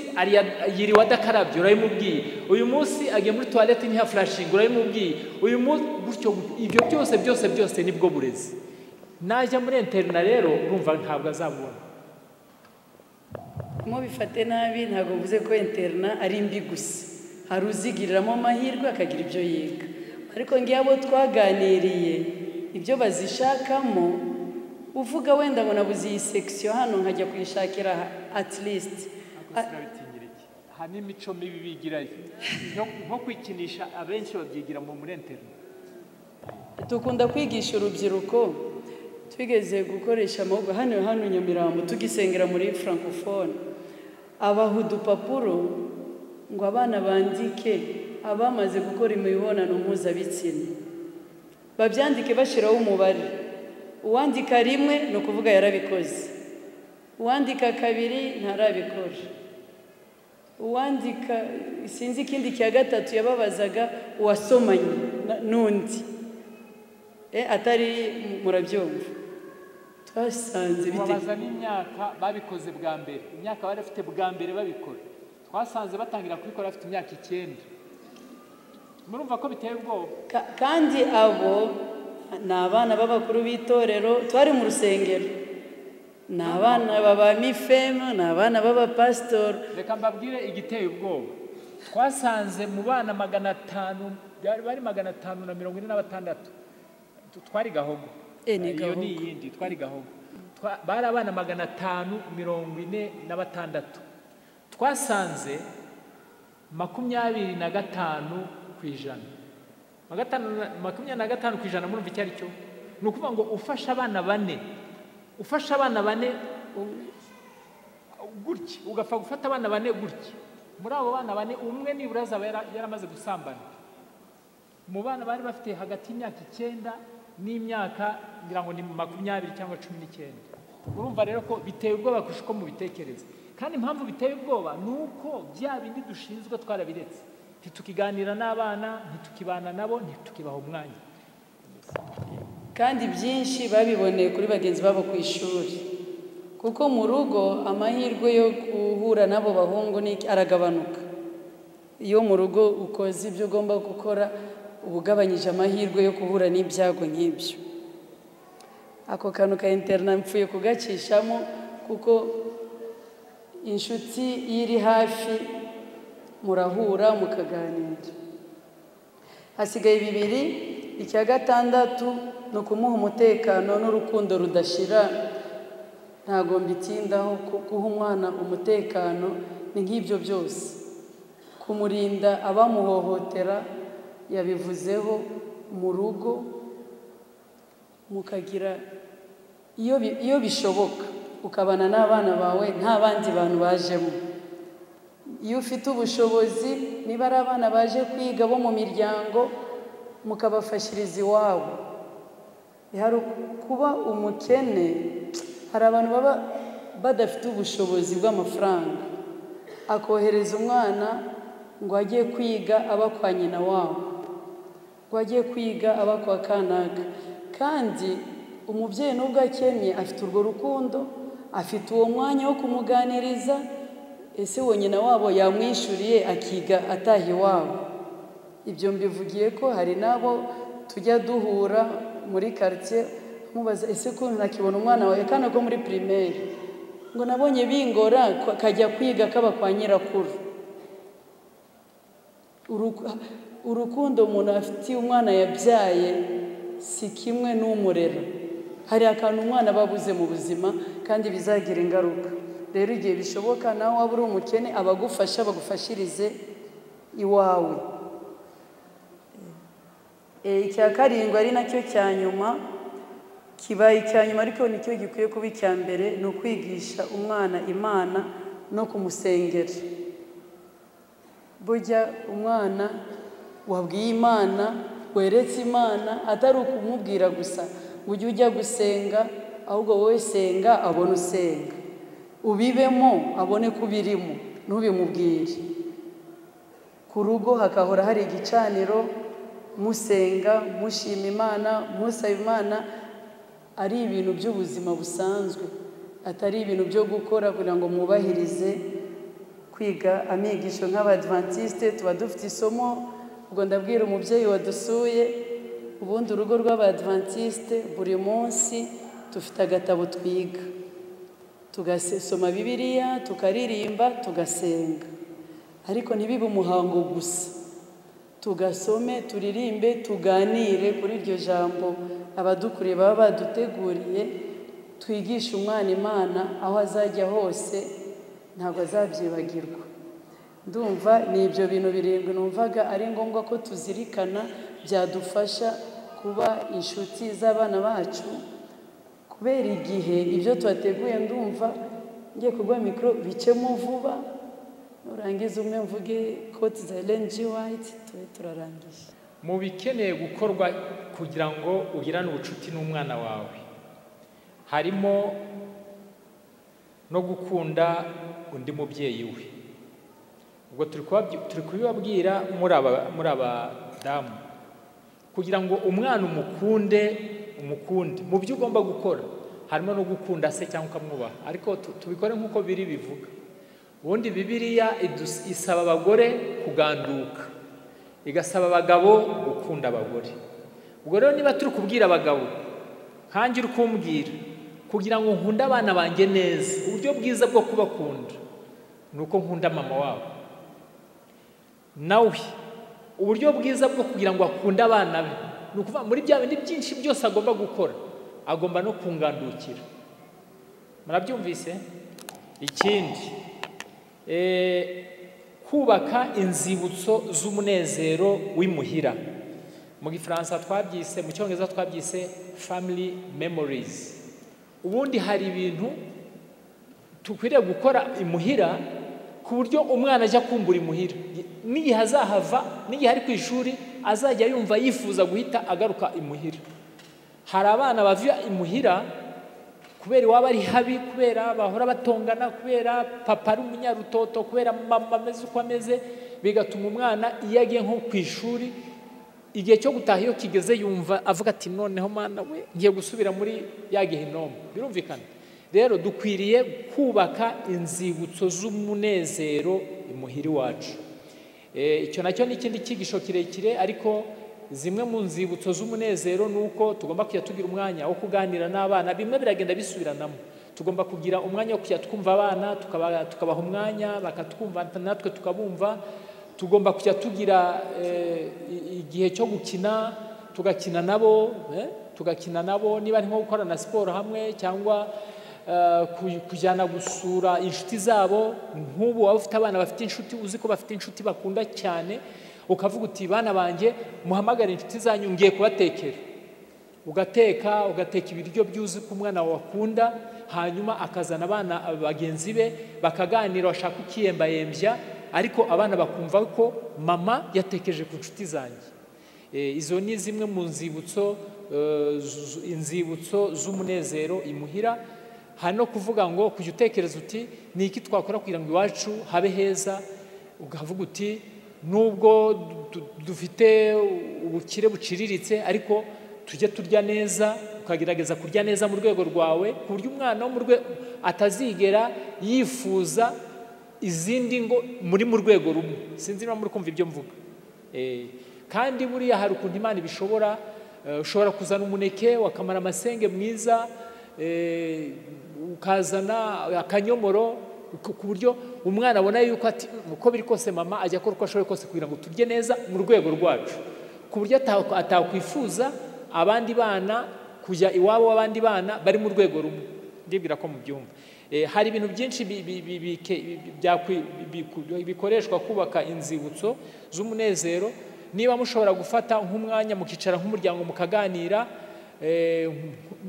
yiriwe adakarabye urabimubwiye, uyu munsi agiye muri toilette ntiyaflashinga urabimubwiye, uyu munsi gutyo. Ibyo byose byose byose nibwo burezi. Najya muri interna rero urumva ntabwo azabona. Mubifate nabi, ntabwo mvuze ko interna ari mbi gusa, hari uzigiriramo amahirwe akagira ibyo yiga, ariko ngiye abo twaganiriye ibyo bazishakamo, uvuga wenda ngo nabuze iyi section hano nkajya kuyishakira at least. Hari n'imico mibi bigirayo nko kwikinisha, abenshi babyigira muri interna. Dukunda kwigisha urubyiruko, twigeze gukoresha amahugurwa hano Nyamirambo tugisengera muri francophone, abaha udupapuro ngo abana bandike abamaze gukora imibonano mpuzabitsina, babyandike bashyiraho umubare. Uwandika rimwe ni ukuvuga yarabikoze, uwandika kabiri ntarabikora, uwandika sinzi ikindi cya gatatu yababazaga uwasomanye n'undi atari, murabyumva. Twasanze babaza n'imyaka babikoze bwa mbere, imyaka bari bafite bwa mbere babikora, twasanze batangira kubikora bafite imyaka 9. Murumva ko biteye ubwoba. Kandi abo ni abana b'abakuru b'itorero, twari mu rusengero, ni abana baba mifemu, ni abana b'abapasitori. Reka mbabwire igiteye ubwoba. Twasanze mu bana 500, bari 546, twari Gahogo. Iyo ni iyindi, twari Gahogo. Bari abana 546, twasanze 25%. 25% murumva icyo ari cyo? Ni ukuvuga ngo ufashe abana bane, ufashe abana bane gutya, ugapfa gufata abana bane gutya, muri abo bana bane umwe nibura azaba yaramaze gusambana. Mu bana bari bafite hagati y'imyaka 9 n'imyaka ngira ngo ni 20 cyangwa 19. Urumva rero ko biteye ubwoba kurusha uko mubitekereza. Kandi impamvu biteye ubwoba ni uko bya bindi dushinzwe twarabiretse, ntitukiganira n'abana, ntitukibana nabo, ntitukibaha umwanya. Kandi byinshi babiboneye kuri bagenzi babo ku ishuri, Kuko mu rugo amahirwe yo guhura n'abo bahungu aragabanuka. Iyo mu rugo ukoze ibyo ugomba gukora, uba ugabanyije amahirwe yo guhura n'ibyago nk'ibyo. Ako kantu ka interna mpfuye kugacishamo, kuko inshuti iri hafi murahura mukaganira. Hasigaye bibiri. Icya gatandatu ni ukumuha umutekano n'urukundo rudashira. Ntago mbitindaho, guha umwana umutekano ni nk'ibyo byose, kumurinda abamuhohotera yabivuzeho, mu rugo mukagira iyo bishoboka ukabana n'abana bawe nta bandi bantu bajemo. Iyo ufite ubushobozi, niba ari abana baje kwiga bo mu miryango, mukabafashiriza iwabo. Hari kuba umukene, hari abantu baba badafite ubushobozi bw'amafaranga, akohereza umwana ngo ajye kwiga aba kwa nyina wabo, ngo ajye kwiga aba kwa kanaka. Kandi umubyeyi nubwo akennye afite urwo rukundo, afite uwo mwanya wo kumuganiriza. Ese uwo nyina wabo yamwishyuriye akiga ataha iwabo? Ibyo mbivugiye ko hari n'abo tujya duhura muri quartier, mubaza ese ko ntakibona umwana wawe kana ko muri primaire, ngo nabonye bingora kajya kwiga kaba kwa nyirakuru. Urukundo umuntu afitiye umwana yabyaye si kimwe n'umurera. Hari akantu umwana babuze mu buzima kandi bizagira ingaruka. Rero igihe bishoboka nawe waba uri umukene, abagufasha bagufashirize iwawe. Icya karindwi ari nacyo cya nyuma, kibaye icya nyuma ariko nicyo gikwiye kuba icya mbere, ni ukwigisha umwana Imana no kumusengera. Burya umwana wabwiye Imana, weretse Imana, atari ukumubwira gusa ngo ujye ujya gusenga, ahubwo wowe senga abone usenga, ubibemo abone ko ubirimo, ntubimubwire. Ku rugo hakahora hari igicaniro, musenga, mushima Imana, musaba Imana, ari ibintu by'ubuzima busanzwe, atari ibintu byo gukora kugira ngo mwubahirize kwiga amigisho. Nk'abadventiste tuba dufite isomo, ubwo ndabwira umubyeyi wadusuye, ubundi urugo rw'abadventiste buri munsi dufite agatabo twiga, tugasoma Bibiliya, tukaririmba, tugasenga, ariko ntibibe umuhango gusa. Tugasome, turirimbe, tuganire kuri iryo jambo abadukuriye baba baduteguriye, twigishe umwana Imana aho azajya hose ntabwo azabyibagirwa. Ndumva ni ibyo bintu birindwi numvaga ari ngombwa ko tuzirikana, byadufasha kuba inshuti z'abana bacu. Kubera igihe ibyo twateguye, ndumva ngiye kuguha mikoro bicemo vuba, nurangiza umwe mvuge quote za Ellen G. White tube turarangije. Mu bikeneye gukorwa kugira ngo ugirane ubucuti n'umwana wawe, harimo no gukunda undi mubyeyi we. Ubwo turi kubibabwira muri abadamu, kugira ngo umwana umukunde mu byo ugomba gukora harimo no gukunda se cyangwa ukamwubaha, ariko tubikore nk'uko biri bivuga. Ubundi Bibiliya isaba abagore kuganduka, igasaba abagabo gukunda abagore. Ubwo rero niba turi kubwira abagabo, nkanjye uri kumbwira, kugira ngo nkunde abana banjye neza, uburyo bwiza bwo kubakunda ni uko nkunda mama wabo. Nawe uburyo bwiza bwo kugira ngo akunde abana be ni ukuvuga muri bya bindi byinshi byose agomba gukora, agomba no kungandukira. Murabyumvise? Ikindi, kubaka inzibutso z'umunezero w'imuhira. Mu Gifaransa twabyise, mu Cyongereza twabyise family memories. Ubundi hari ibintu tukwiriye gukora imuhira ku buryo umwana ajya kumbura imuhira, n'igihe azahava, n'igihe ari ku ishuri azajya yumva yifuza guhita agaruka imuhira. Hari abana bava imuhira kubera iwabo ari habi, kubera bahora batongana, kubera papa ari umunyarutoto, kubera mama ameze uko ameze, bigatuma umwana iyo agiye nko ku ishuri, igihe cyo gutaha iyo kigeze yumva avuga ati noneho mana we ngiye gusubira muri ya gehinomu. Birumvikana. Rero dukwiriye kubaka inzibutso z'umunezero imuhira iwacu. Icyo nacyo ni ikindi cyigisho kirekire, ariko zimwe mu nzibutso z'umunezero ni uko tugomba kujya tugira umwanya wo kuganira n'abana. Bimwe biragenda bisubiranamo. Tugomba kugira umwanya wo kujya twumva abana, tukabaha umwanya bakatwumva natwe tukabumva. Tugomba kujya tugira igihe cyo gukina, tugakina nabo, niba ari nko gukora na siporo hamwe cyangwa kujyana gusura inshuti zabo. Nk'ubu waba ufite abana bafite inshuti, uzi ko bafite inshuti bakunda cyane, ukavuga uti bana banjye muhamagare inshuti zanyu ngiye kubatekera. Ugateka ibiryo byuzi ko umwana wawe akunda, hanyuma akazana abana bagenzi be bakaganira, bashaka ukiyembayembya, ariko abana bakumva ko mama yatekereje ku nshuti zanjye. Izo ni zimwe mu nzibutso z'umunezero imuhira. Hari no kuvuga ngo kujya utekereza uti ni iki twakora kugira ngo iwacu habe heza, ukavuga uti nubwo dufite ubukire buciriritse ariko tujye turya neza, ukagerageza kurya neza mu rwego rwawe, ku buryo umwana wo mu rwego atazigera yifuza izindi ngo muri mu rwego rumwe. Sinzi niba muri kumva ibyo mvuga. Kandi buriya hari ukuntu Imana ibishobora. Ushobora kuzana umuneke wakamara amasenge mwiza, ukazana akanyomoro, ku buryo umwana abona yuko ati uko biri kose mama ajya akora uko ashoboye kose kugira ngo turye neza mu rwego rwacu, ku buryo atakwifuza abandi bana kujya iwabo w'abandi bana bari mu rwego rumwe. Ndibwira ko mubyumva. Hari ibintu byinshi bikoreshwa kubaka inzibutso z'umunezero. Niba mushobora gufata nk'umwanya mukicara nk'umuryango mukaganira,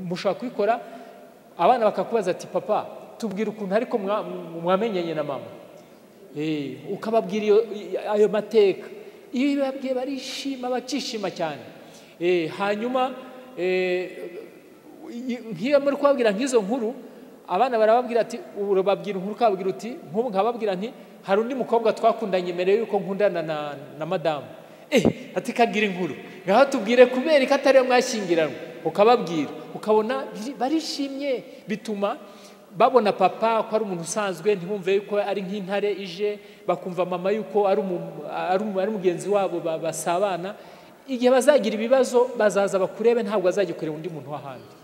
mushobora kubikora. Abana bakakubaza ati papa tubwira ukuntu ariko mwamenyanye na mama, ukababwira ayo mateka. Iyo babwiye barishima, bakishima cyane. Hanyuma nk'iyo muri kubabwira nk'izo nkuru, abana barababwira ati urababwira inkuru ukababwira uti nk'ubu nkababwira nti hari undi mukobwa twakundanye mbere yuko nkundana na madamu. Ati kagira inkuru, ngaho tubwire kubera ko atari mwashyingiranwe. Ukababwira, ukabona barishimye, bituma babona papa ko ari umuntu usanzwe, ntibumve yuko ari nk'intare ije, bakumva mama yuko ari mugenzi wabo basabana. Igihe bazagira ibibazo bazaza bakurebe, ntabwo bazajya kureba undi muntu w'ahandi.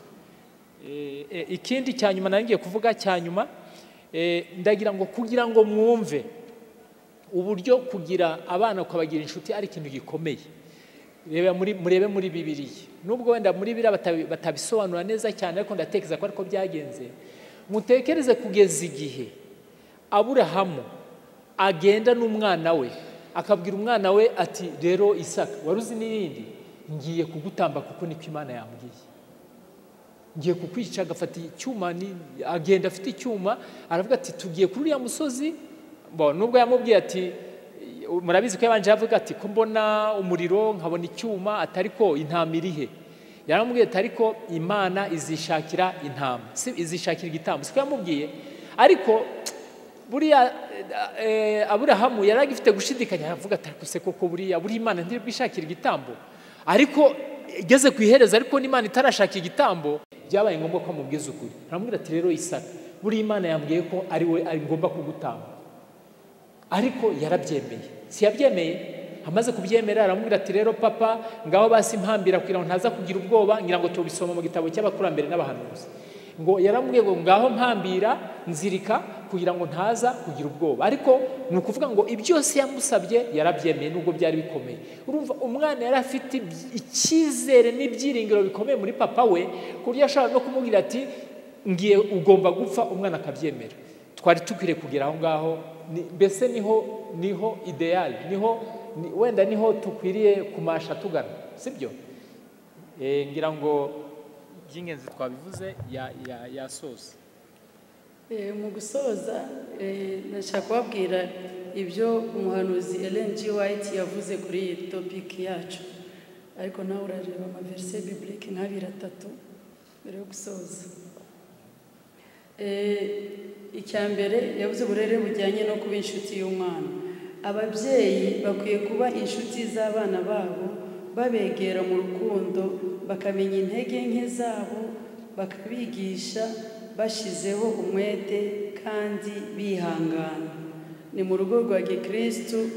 Ikindi cya nyuma nari ngiye kuvuga cya nyuma, ndagira ngo kugira ngo mwumve uburyo kugira abana ukabagira inshuti ari ikintu gikomeye. Murebe muri Bibiliya, nubwo wenda muri Bibiliya batabisobanura neza cyane, ariko ndatekereza ko ariko byagenze. Mutekereze kugeza igihe Aburahamu agenda n'umwana we, akabwira umwana we ati rero Isaka wari uzi n'irindi, ngiye kugutamba kuko niko Imana yambwiye, ngiye kukwica. Agafata icyuma, agenda afite icyuma, aravuga ati tugiye kuri uriya musozi. Nubwo yamubwiye ati murabizi ko yabanje avuga ati ko mbona umuriro nkabona icyuma, atari ko intama irihe? Yaramubwiye ati ariko Imana izishakira intama, si izishakira igitambo, siko yamubwiye. Ariko buriya Aburahamu yari agifite gushidikanya, aravuga ati ariko se koko buriya buri Imana ntibwishakira igitambo? Ariko igeze ku iherezo, ariko n'Imana itarashaka igitambo, byabaye ngombwa ko amubwiza ukuri. Aramubwira ati rero Isaka, buri Imana yambwiye ko ari we ari ngomba kugutamba. Ariko yarabyemeye, si yabyemeye? Amaze kubyemera aramubwira ati rero papa ngaho basi impambira kugira ngo ntaza kugira ubwoba. Ngira ngo tubisoma mu gitabo cy'abakurambere n'abahanuzi, ngo yaramubwiye ngo ngaho mpambira nzirika kugira ngo ntaza kugira ubwoba. Ariko ni ukuvuga ngo ibyose yamusabye yarabyemeye nubwo byari bikomeye. Urumva umwana yari afite icyizere n'ibyiringiro bikomeye muri papa we, ku buryo ashobora no kumubwira ati ngiye ugomba gupfa, umwana akabyemera. Twari tukwiriye kugera aho ngaho. Mbese niho ideal, niho wenda niho tukwiriye kumasha tugana, sibyo? Ngira ngo by'ingenzi twabivuze yasoza. Mu gusoza ndashaka kubabwira ibyo umuhanuzi Ellen G. White yavuze kuri iyi topic yacu, ariko nawe urareba amaverse biblique nk'abiri atatu mbere yo gusoza. Icya mbere yavuze uburere bujyanye no kuba inshuti y'umwana. Ababyeyi bakwiye kuba inshuti z'abana babo, babegera mu rukundo, bakamenya intege nke zabo, bakabigisha Bashizeho umwete kandi bihangana. Ni mu rugo rwa gikristu,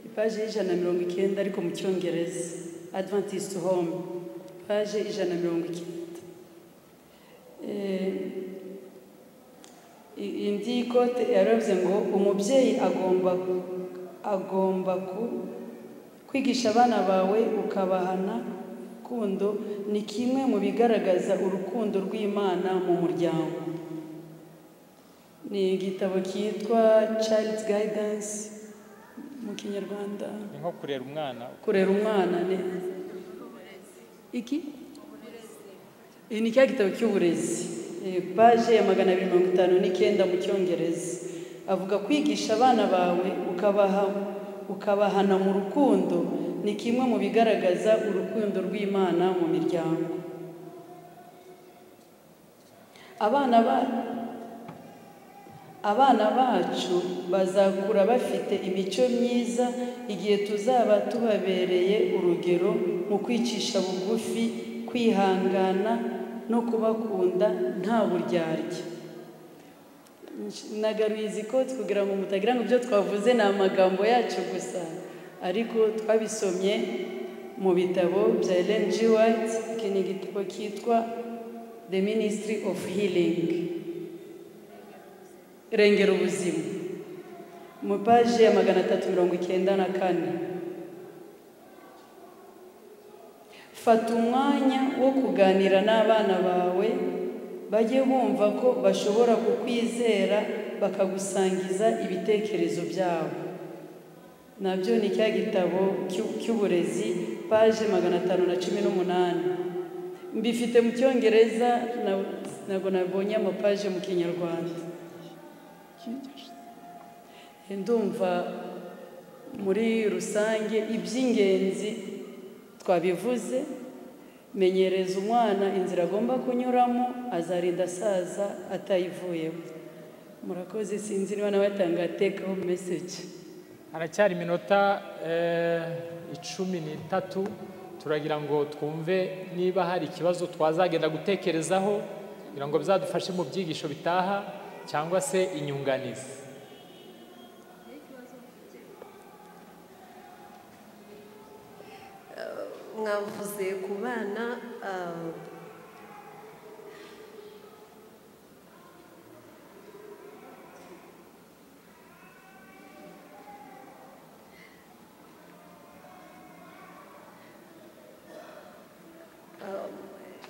ipaje y'190, ariko mu Cyongereza, Adventist Home, paje 190. Indi quote yaravuze ngo umubyeyi agomba kwigisha abana bawe ukabahana urukundo, ni kimwe mu bigaragaza urukundo rw'Imana mu muryango. Ni igitabo cyitwa Child Guidance mu Kinyarwanda. Ni nko kurera umwana. Kurera umwana ni iki? Iyi ni cya gitabo cy'uburezi, paje ya 259 mu Cyongereza. Avuga kwigisha abana bawe ukabahana mu rukundo ni kimwe mu bigaragaza urukundo rw'Imana mu miryango. Abana bacu bazakura bafite imico myiza igihe tuzaba tubabereye urugero mu kwicisha bugufi, kwihangana no kubakunda nta buryarya. Nagaruye izi quote kugira ngo mutagira ngo ibyo twavuze ni amagambo yacu gusa, ariko twabisomye mu bitabo bya Ellen G. White. Iki ni igitabo cyitwa The Ministry of Healing, Rengera Ubuzima, mu paje ya 394. Fata umwanya wo kuganira n'abana bawe, bajye bumva ko bashobora kukwizera bakagusangiza ibitekerezo byabo. Nabyo ni cya gitabo cy'uburezi, paje 518. Mbifite mu Cyongereza, ntabwo nabonye amapaje mu Kinyarwanda. Ndumva muri rusange iby'ingenzi twabivuze. Menyereza umwana inzira agomba kunyuramo, azarinda asaza atayivuyemo. Murakoze, sinzi niba nawe atanga take home message. Haracyari iminota 13, turagira ngo twumve niba hari ikibazo twazagenda gutekerezaho kugira ngo bizadufashe mu byigisho bitaha, cyangwa se inyunganizi. Mwavuze ku bana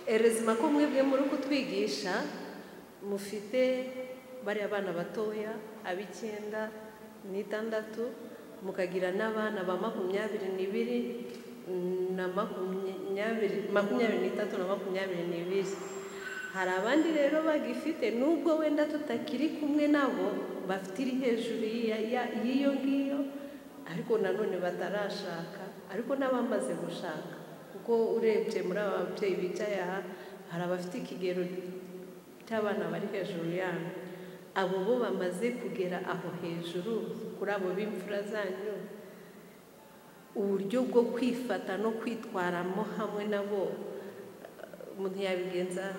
erezima ko mwebwe muri kutwigisha mufite bariya bana batoya ab'9 n'6, mukagira n'abana ba 22 na 23 na 22. Hari abandi rero bagifite, nubwo wenda tutakiri kumwe nabo, bafite iri hejuru y'iyo ngiyo, ariko nanone batarashaka, ariko n'abamaze gushaka. Kuko urebye muri aba babyeyi bicaye aha, hari abafite ikigero cy'abana bari hejuru yanyu. Abo bo bamaze kugera aho hejuru kuri abo b'imfura zanyu, uburyo bwo kwifata no kwitwaramo hamwe nabo umuntu yabigenza?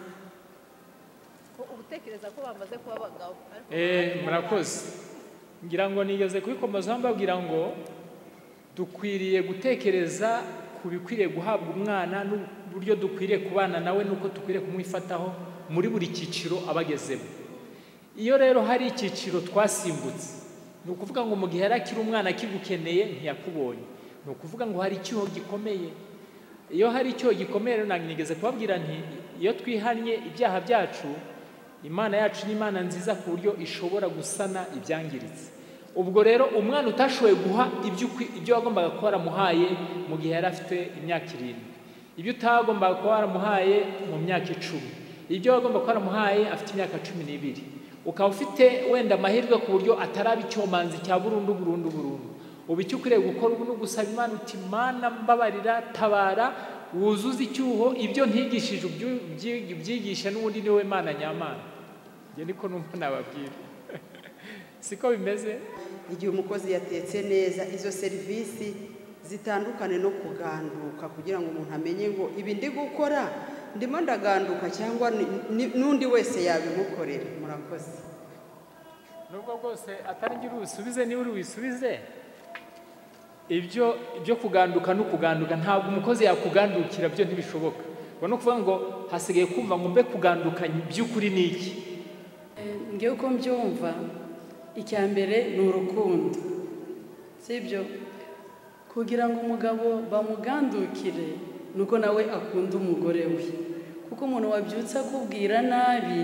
Ubutekereza ko bamaze kuba abagabo. Murakoze. Ngira ngo nigeze kubikomozaho mbabwira ngo dukwiriye gutekereza ku bikwiriye guhabwa umwana n'uburyo dukwiriye kubana nawe n'uko dukwiriye kumwifataho muri buri cyiciro abagezemo. Iyo rero hari icyiciro twasimbutse, ni ukuvuga ngo mu gihe yari akiri umwana akigukeneye ntiyakubonye, ni ukuvuga ngo hari icyuho gikomeye. Iyo hari icyuho gikomeye rero nigeze kubabwira nti iyo twihannye ibyaha byacu, Imana yacu ni Imana nziza ku buryo ishobora gusana ibyangiritse. Ubwo rero umwana utashoboye guha ibyo wagombaga kuba waramuhaye mu gihe yari afite imyaka 7, ibyo utagombaga kuba waramuhaye mu myaka 10, ibyo wagomba kuba waramuhaye afite imyaka 12, ukaba ufite wenda amahirwe ku buryo ataraba icyomanzi cya burundu burundu burundu. Ubu icyo ukwiriye gukora ubu ni ugusaba Imana uti Mana mbabarira, tabara, wuzuze icyuho, ibyo ntigishije ubyigishe, n'ubundi ni wowe Mana nyamana. Njye niko numva nababwira. Siko bimeze. Igihe umukozi yatetse neza, izo serivisi zitandukane no kuganduka kugira ngo umuntu amenye ngo ibi ndi gukora Ndimo ndaganduka cyangwa n'undi wese yabimukorera? Murakoze. Nubwo bwose atari ngira usubize, niba uri wisubize. Ibyo kuganduka no kuganduka, ntabwo umukozi yakugandukira, byo ntibishoboka. Ubwo no kuvuga ngo hasigaye kumva ngo mbe kuganduka by'ukuri ni iki? Ngewe uko mbyumva, icya mbere ni urukundo, sibyo? Kugira ngo umugabo bamugandukire nuko nawe akunda umugore we, kuko umuntu wabyutse akubwira nabi,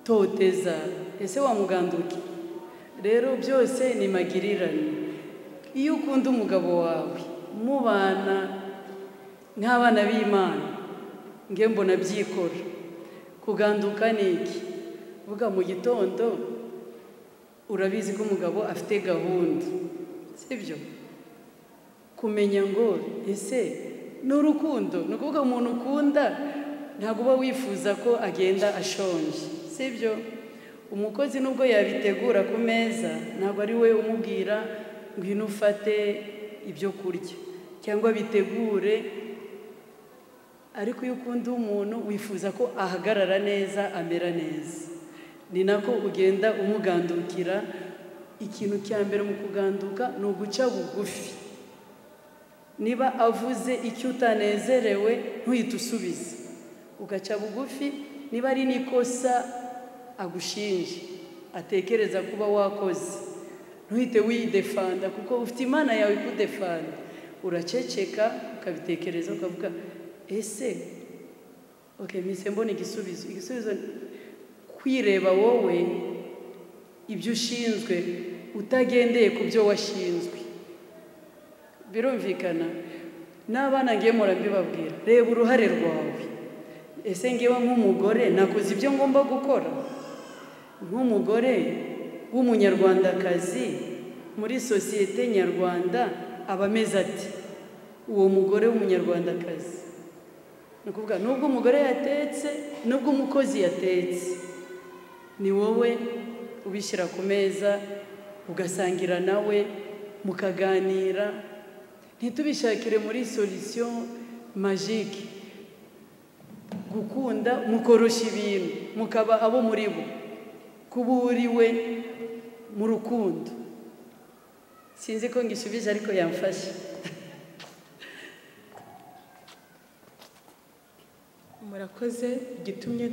akutoteza, ese wamugandukira? Rero byose ni magirirane. Iyo ukunda umugabo wawe mubana nk'abana b'Imana, nge mbona byikora. Kuganduka ni iki? Vuga mu gitondo urabizi ko umugabo afite gahunda, sibyo? Kumenya ngo ese ni urukundo, ni ukuvuga umuntu ukunda ntabwo uba wifuza ko agenda ashonje, sibyo? Umukozi nubwo yabitegura ku meza, ntabwo ari we umubwira ngwino ufate ibyo kurya cyangwa bitegure, ariko iyo ukunda umuntu wifuza ko ahagarara neza, amera neza, ni nako ugenda umugandukira. Ikintu cya mbere mu kuganduka ni uguca bugufi. Niba avuze icyo utanezerewe ntuhite usubize, ugaca bugufi. Niba ari n'ikosa agushinje atekereza kuba wakoze, ntuhite widefanda, kuko ufite Imana yawe ikudefanda. Uraceceka, ukabitekereza, ukavuga ese okay, mpise mbona igisubizo. Igisubizo kwireba wowe ibyo ushinzwe utagendeye ku byo washinzwe. Birumvikana? N'abana ngiye murabibabwira, reba uruhare rwawe. Ese ngewe nk'umugore nakoze ibyo ngomba gukora? Nk'umugore w'umunyarwandakazi muri sosiyete nyarwanda aba ameze ati uwo mugore w'umunyarwandakazi, ni ukuvuga nubwo umugore yatetse, nubwo umukozi yatetse, ni wowe ubishyira ku meza, ugasangira nawe, mukaganira. Ntitubishakire muri solution magique. Gukunda mukorosha ibintu, mukaba abo muri bo, kuba uriwe mu rukundo. Sinzi ko ngisubije ariko yamfashe. Murakoze. Igitumye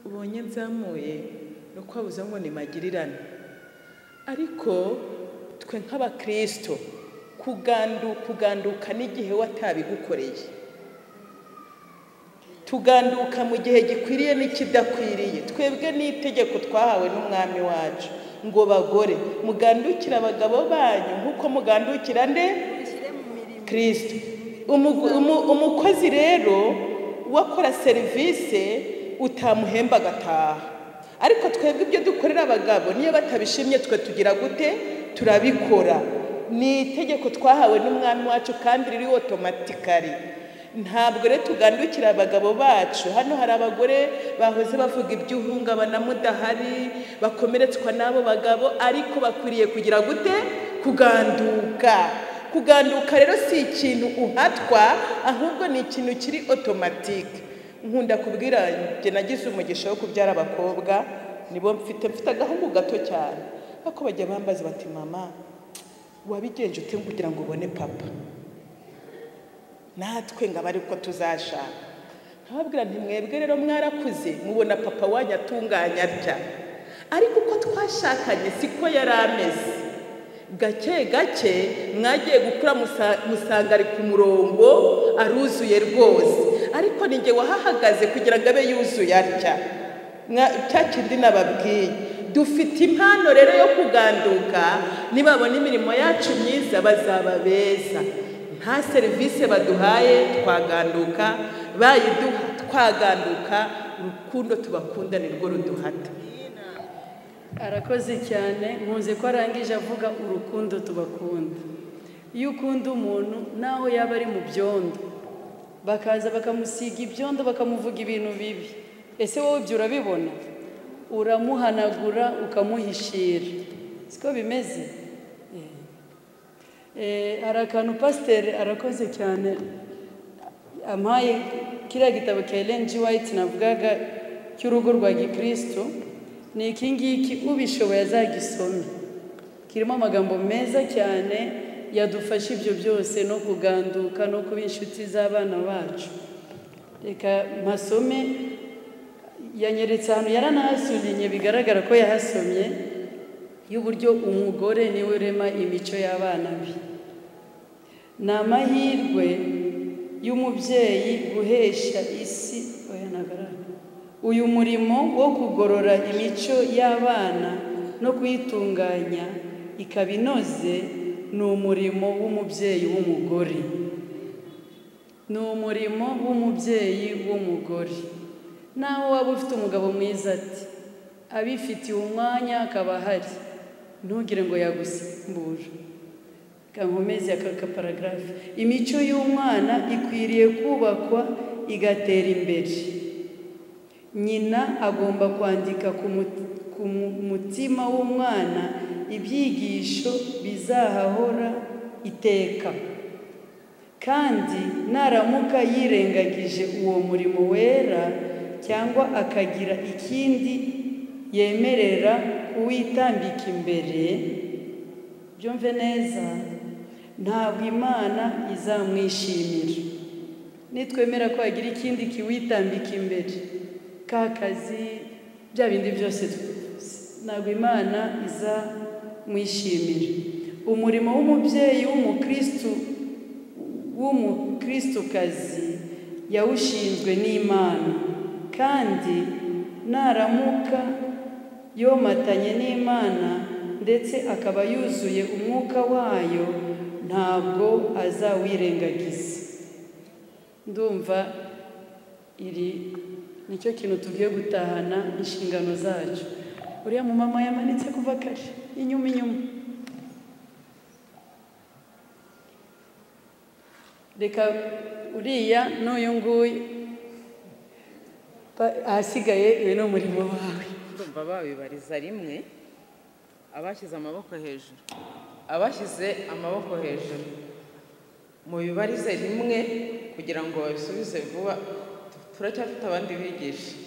ubonye nzamuye ni uko wabuze ngo ni magirirane, ariko twe nk'abakristo kuganduka n'igihe watabigukoreye, tuganduka mu gihe gikwiriye n'ikidakwiriye. Twebwe n'itegeko twahawe n'umwami wacu ngo bagore mugandukira abagabo banyu nk'uko mugandukira nde? Kristo. Umukozi rero wakora serivisi utamuhemba agataha, ariko twebwe ibyo dukorera abagabo niyo batabishimye twe tugira gute? Turabikora. Ni itegeko twahawe n'umwami wacu kandi riri otomatikari. Ntabwo rero tugandukira abagabo bacu. Hano hari abagore bahoze bavuga iby'uhungabana mudahari, bakomeretswa n'abo bagabo, ariko bakwiriye kugira gute? Kuganduka. Kuganduka rero si ikintu uhatwa, ahubwo ni ikintu kiri otomatike. Nkunda kubwira, njye nagize umugisha wo kubyara abakobwa, nibo mfite agahungu gato cyane, ariko bajya bambaza bati mama wabigenje ute kugira ngo ubone papa? Natwe ngo abari uko tuzashaka. Nkababwira nti mwebwe rero mwarakuze mubona papa wanyu atunganya atya, ariko uko twashakanye siko yari ameze. Gake gake mwagiye gukura musanga ari ku murongo, aruzuye rwose, ariko ninjye wahahagaze kugira ngo abe yuzuye atya. Cya kindi nababwiye, dufite impano rero yo kuganduka. Nibabona imirimo yacu myiza bazaba beza. Nta serivisi baduhaye twaganduka, bayiduha twaganduka. Urukundo tubakunda ni rwo ruduhata. Arakoze cyane. Nkunze ko arangije avuga urukundo tubakunda. Iyo ukunda umuntu naho yaba ari mu byondo, bakaza bakamusiga ibyondo, bakamuvuga ibintu bibi, ese wowe ibyo urabibona? Uramuhanagura ukamuhishira, siko bimeze? Hari akantu pasiteri arakoze cyane Ampaye kiriya gitabo cya Ellen G. White navugaga cy'urugo rwa gikristo, ni iki ngiki, ubishoboye azagisome. Kirimo amagambo meza cyane yadufasha ibyo byose, no kuganduka no kuba inshuti z'abana bacu. Reka mpasome. Yanyeretse ahantu yaranahasurinye, bigaragara ko yahasomye, y'uburyo umugore niwe urema imico y'abana be. Ni amahirwe y'umubyeyi guhesha isi oya ntagaragara uyu murimo wo kugorora imico y'abana no kuyitunganya ikaba inoze. Ni umurimo w'umubyeyi w'umugore, ni umurimo w'umubyeyi w'umugore. Naho waba ufite umugabo mwiza ati abifitiye umwanya akaba ahari, ntugire ngo yagusimbura. Kankomeze aka paragraphe. Imico y'umwana ikwiriye kubakwa igatera imbere. Nyina agomba kwandika ku mutima w'umwana ibyigisho bizahahora iteka, kandi naramuka yirengagije uwo murimo wera cyangwa akagira ikindi yemerera kuwitambika imbere, byumve neza, ntabwo Imana izamwishimira. Nitwemera ko hagira ikindi kiwitambika imbere, ka kazi, bya bindi byose, ntabwo Imana izamwishimira. Umurimo w'umubyeyi w'umukristu w'umukristukazi yawushinzwe n'Imana, kandi naramuka yomatanye n'Imana ndetse akaba yuzuye umwuka wayo, ntabwo azawirengagiza. Ndumva iri nicyo kintu tugiye gutahana inshingano zacu. Uriya mu mama yamanitse kuva kare inyuma inyuma. Reka uriya n'uyu nguyu, ahasigaye uyu ni umurimo wawe. Ndumva babibariza rimwe. Abashyize amaboko hejuru, abashyize amaboko hejuru mubibarize rimwe kugira ngo babisubize vuba. Turacyafite abandi bigisha,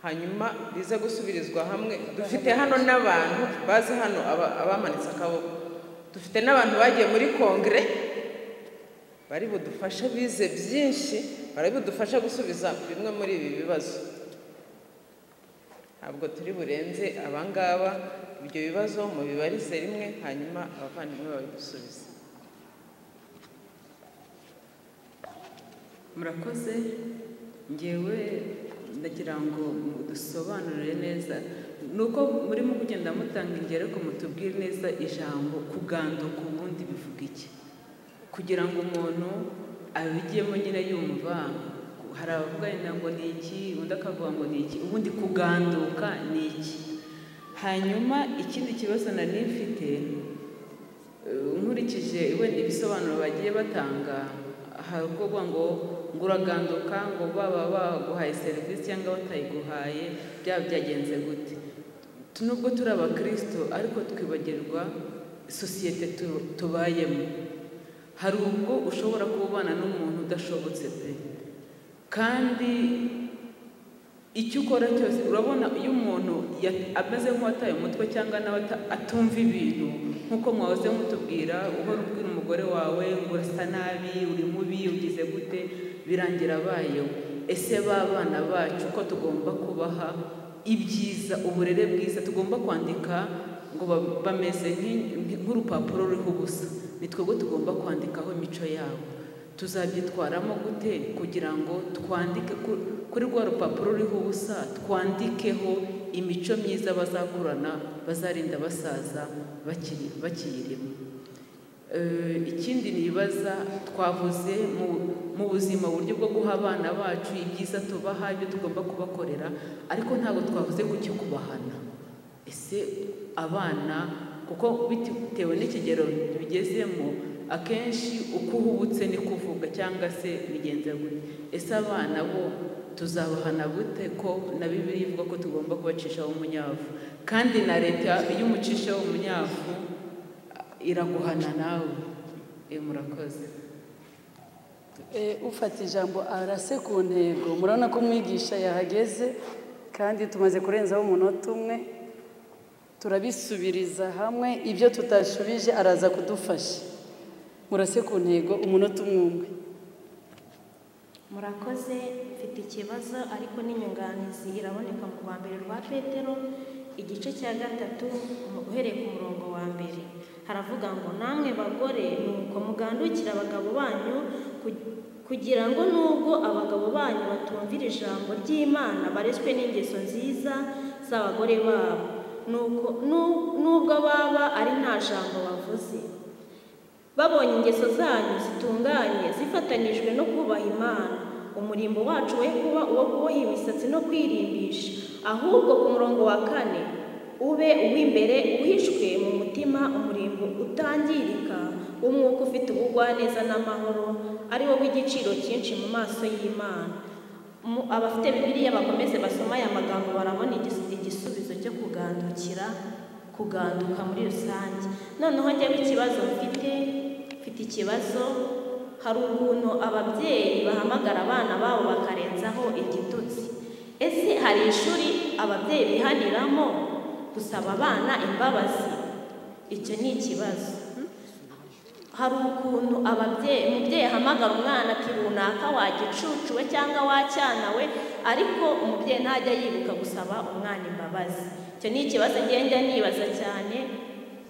hanyuma bize gusubirizwa hamwe. Dufite hano n'abantu bazi hano abamanitse akaboko, dufite n'abantu bagiye muri kongere bari budufashe, bize byinshi, bari budufashe gusubiza bimwe muri ibi bibazo. Ntabwo turi burenze abangaba. Ibyo bibazo mubibarize rimwe, hanyuma abavandimwe babidusubize. Murakoze. Ngewe ndagira ngo dusobanurire neza, nuko murimo kugenda mutanga ingero, ariko mutubwire neza ijambo kuganduka ubundi bivuga iki, kugira ngo umuntu abigiyemo nyine yumva. Hari abavuga ngo ni iki, undi akavuga ngo ni iki, ubundi kuganduka ni iki. Hanyuma ikindi kibazo nari mfite, nkurikije wenda ibisobanuro bagiye batanga, hari ubwo ngo uraganduka ngo baba baguhaye serivisi cyangwa batayiguhaye, byaba byagenze gute. Nubwo turi abakristo ariko twibagirwa sosiyete tubayemo. Hari ubwo ushobora kubana n'umuntu udashobotse pe, kandi icyo ukora cyose urabona iyo umuntu ameze nk'uwataye umutwe cyangwa nawe atumva ibintu, nk'uko mwahoze mutubwira, uhora ubwira umugore wawe ngo urasa nabi, uri mubi, ugize gute, birangira abayeho. Ese ba bana bacu ko tugomba kubaha ibyiza, uburere bwiza, tugomba kwandika ngo bameze nk'urupapuro ruriho ubusa, ni twebwe tugomba kwandikaho imico yabo. Tuzabyitwaramo gute kugira ngo twandike kuri rwa rupapuro ruriho ubusa, twandikeho imico myiza bazakurana, bazarinda basaza bakiyirimo. Ikindi nibaza, twavuze mu buzima uburyo bwo guha abana bacu ibyiza tubaha, ibyo tugomba kubakorera, ariko ntabwo twavuze ku kubahana. Ese abana, kuko bitewe n'ikigero bigezemo, akenshi uko uhubutse ni kuvuga cyangwa se bigenze gute. Ese abana bo tuzabahana gute ko na Bibiliya ivuga ko tugomba kubacishaho umunyafu, kandi na leta iyo umucishaho umunyafu iraguhana nawe. Murakoze. Ufata ijambo arase ku ntego. Murabona ko umwigisha yahageze kandi tumaze kurenzaho umunota umwe, turabisubiriza hamwe ibyo tutashubije araza kudufasha. Murase ku ntego umunota umwe umwe. Murakoze. Mfite ikibazo ariko n'inyunganizi iraboneka mu rwa mbere rwa Petero igice cya 3 uhereye ku murongo wa mbere. Haravuga ngo namwe bagore nuko mugandukira abagabo banyu kugira ngo nubwo abagabo banyu batumvira ijambo ry'Imana bareshwe n'ingeso nziza z'abagore babo, nuko nubwo baba ari nta jambo bavuze, babonye ingeso zanyu zitunganye zifatanijwe no kubaha Imana. Umurimbo wacu we kuba uwo kuboha imisatsi no kwirimbisha, ahubwo ku murongo wa 4 ube uw'imbere uhishwe mu mutima, umurimbo utangirika w'umwuka ufite ubugwaneza n'amahoro, ari wo w'igiciro cyinshi mu maso y'Imana. Abafite Bibiliya bakomeze basoma aya magambo, barabona igisubizo cyo kugandukira, kuganduka muri rusange. Noneho njyewe ikibazo mfite ikibazo, hari ukuntu ababyeyi bahamagara abana babo bakarenzaho igitutsi. Ese hari ishuri ababyeyi bihaniramo gusaba abana imbabazi? Icyo ni ikibazo. Hari ukuntu umubyeyi ahamagara umwana ati runaka wagicucuwe cyangwa wacyanawe, ariko umubyeyi ntajya yibuka gusaba umwana imbabazi. Icyo ni ikibazo ngenda nibaza cyane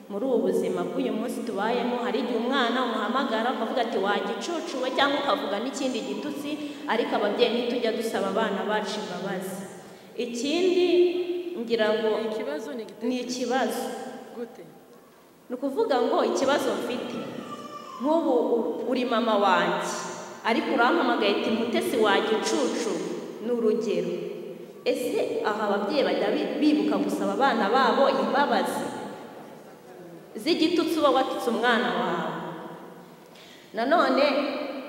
muri ubu buzima bw'uyu munsi tubayemo. Hari igihe umwana umuhamagara ukavuga ati wagicucuwe cyangwa ukavuga n'ikindi gitutsi, ariko ababyeyi ntitujya dusaba abana bacu imbabazi. Ikindi ngira ngo ni ikibazo gute, ni ukuvuga ngo ikibazo mfite nk'ubu uri mama wanjye ariko urampamagaye ati Mutesi wagicucu, ni urugero. Ese aha ababyeyi bajya bibuka gusaba abana babo imbabazi z'igitutsi uba watutse umwana wawe? Nanone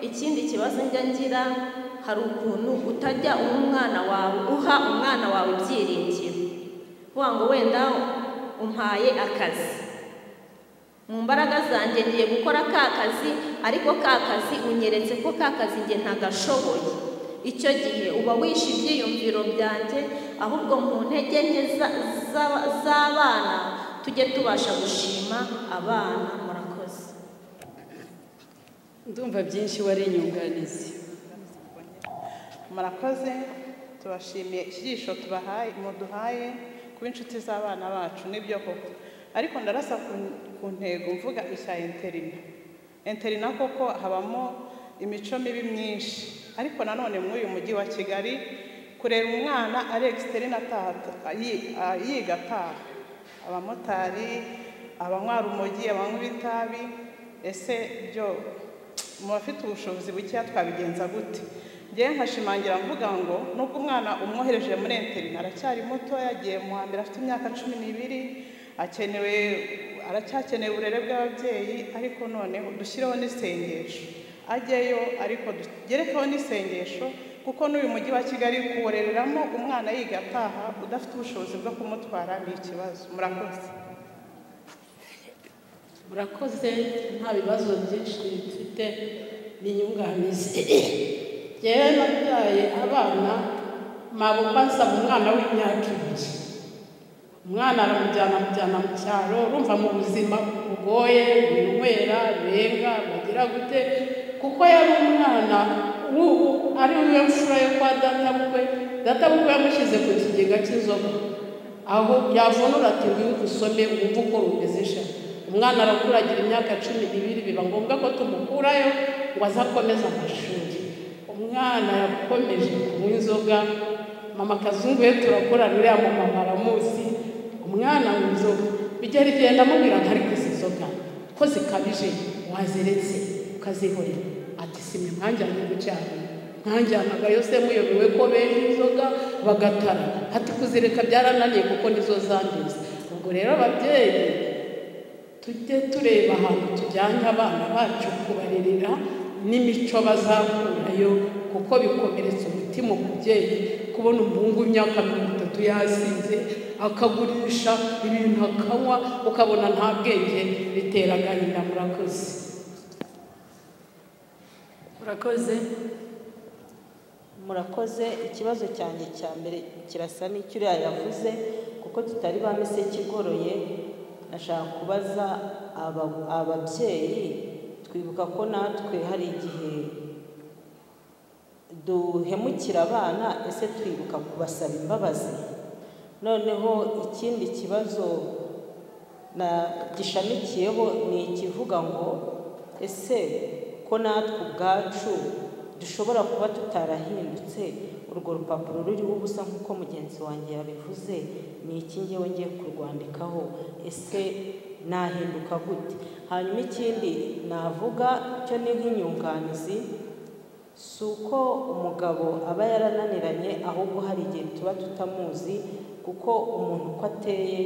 ikindi kibazo njya ngira, hari ukuntu utajya umwana wawe uha umwana wawe ibyiringiro, uvuga ngo wenda umpaye akazi, mu mbaraga zanjye ngiye gukora ka kazi, ariko ka kazi unyeretse ko ka kazi nge ntagashoboye. Icyo gihe uba wishe ibyiyumviro byanjye, ahubwo mu ntege nke z'abana tujye tubasha gushima abana. Murakoze. Ndumva byinshi wari inyunganizi. Murakoze, tubashimiye icyigisho tubahaye, muduhaye kuba inshuti z'abana bacu, nibyo koko. Ariko ndarasa ku ntego mvuga icya interina. Interina koko habamo imico mibi myinshi, ariko nanone muri uyu mujyi wa Kigali kurera umwana ari exterina ataha yiga ataha, abamotari, abanywa urumogi, abanywa itabi, ese byo mu bafite ubushobozi bukeya twabigenza gute? Ngewe nkashimangira mvuga ngo nubwo umwana umwohereje muri interina aracyari muto, yagiye mu wa mbere afite imyaka 12, akenewe, aracyakeneye uburere bw'ababyeyi, ariko noneho dushyireho n'isengesho ajyeyo, ariko tugerekeho n'isengesho, kuko n'uyu mujyi wa Kigali kuworereramo umwana yiga ataha udafite ubushobozi bwo kumutwara ni ikibazo. Murakoze. Murakoze. Nta bibazo byinshi mfite n'inyunganizi. Njyewe nabyaye abana mabukwa nsaba umwana w'imyaka 2, umwana aramujyana amujyana mu cyaro, urumva mu buzima bugoye, binywera benga bagira gute, kuko yari umwana ari we mfura yo kwa databukwe. Databukwe yamushyize ku kigega cy'inzoga, aho yavunura ati ngwino usome wumve uko rumeze sha. Umwana arakura agira imyaka 12, biba ngombwa ko tumukurayo ngo aze akomeze amashuri. Umwana yakomeje kunywa inzoga, mama Kazungu we turakorana, uriya mumama aramuzi, umwana anywa inzoga bigera igihe ndamubwira nti ariko izi nzoga ko zikabije waziretse ukazihorera? Ati simwe mwanjyanye mu cyaro, mwanjyanagayo se muyobewe ko benga inzoga bagatara? Ati kuzireka byarananiye kuko nizo zangiza. Ubwo rero ababyeyi tujye tureba ahantu tujyanye abana bacu kubarerera n'imico bazakurayo, kuko bikomeretsa umutima umubyeyi kubona umuhungu w'imyaka 30 yasinze akagurisha ibintu akanywa, ukabona nta bwenge, bitera agahinda. Murakoze. Murakoze. Murakoze. Ikibazo cyanjye cya mbere kirasa n'icyo uriya yavuze, kuko tutari ba miseke igoroye. Nashaka kubaza ababyeyi, twibuka ko natwe hari igihe duhemukira abana, ese twibuka kubasaba imbabazi? Noneho ikindi kibazo na gishamikiyeho ni ikivuga ngo ese ko natwe ubwacu dushobora kuba tutarahindutse, urwo rupapuro ruriho ubusa nk'uko mugenzi wanjye yabivuze, ni iki ngewe ngiye kurwandikaho? Ese nahinduka gute? Hanyuma ikindi navuga cyo ni nk'inyunganizi, si uko umugabo aba yarananiranye, ahubwo hari igihe tuba tutamuzi, kuko umuntu uko ateye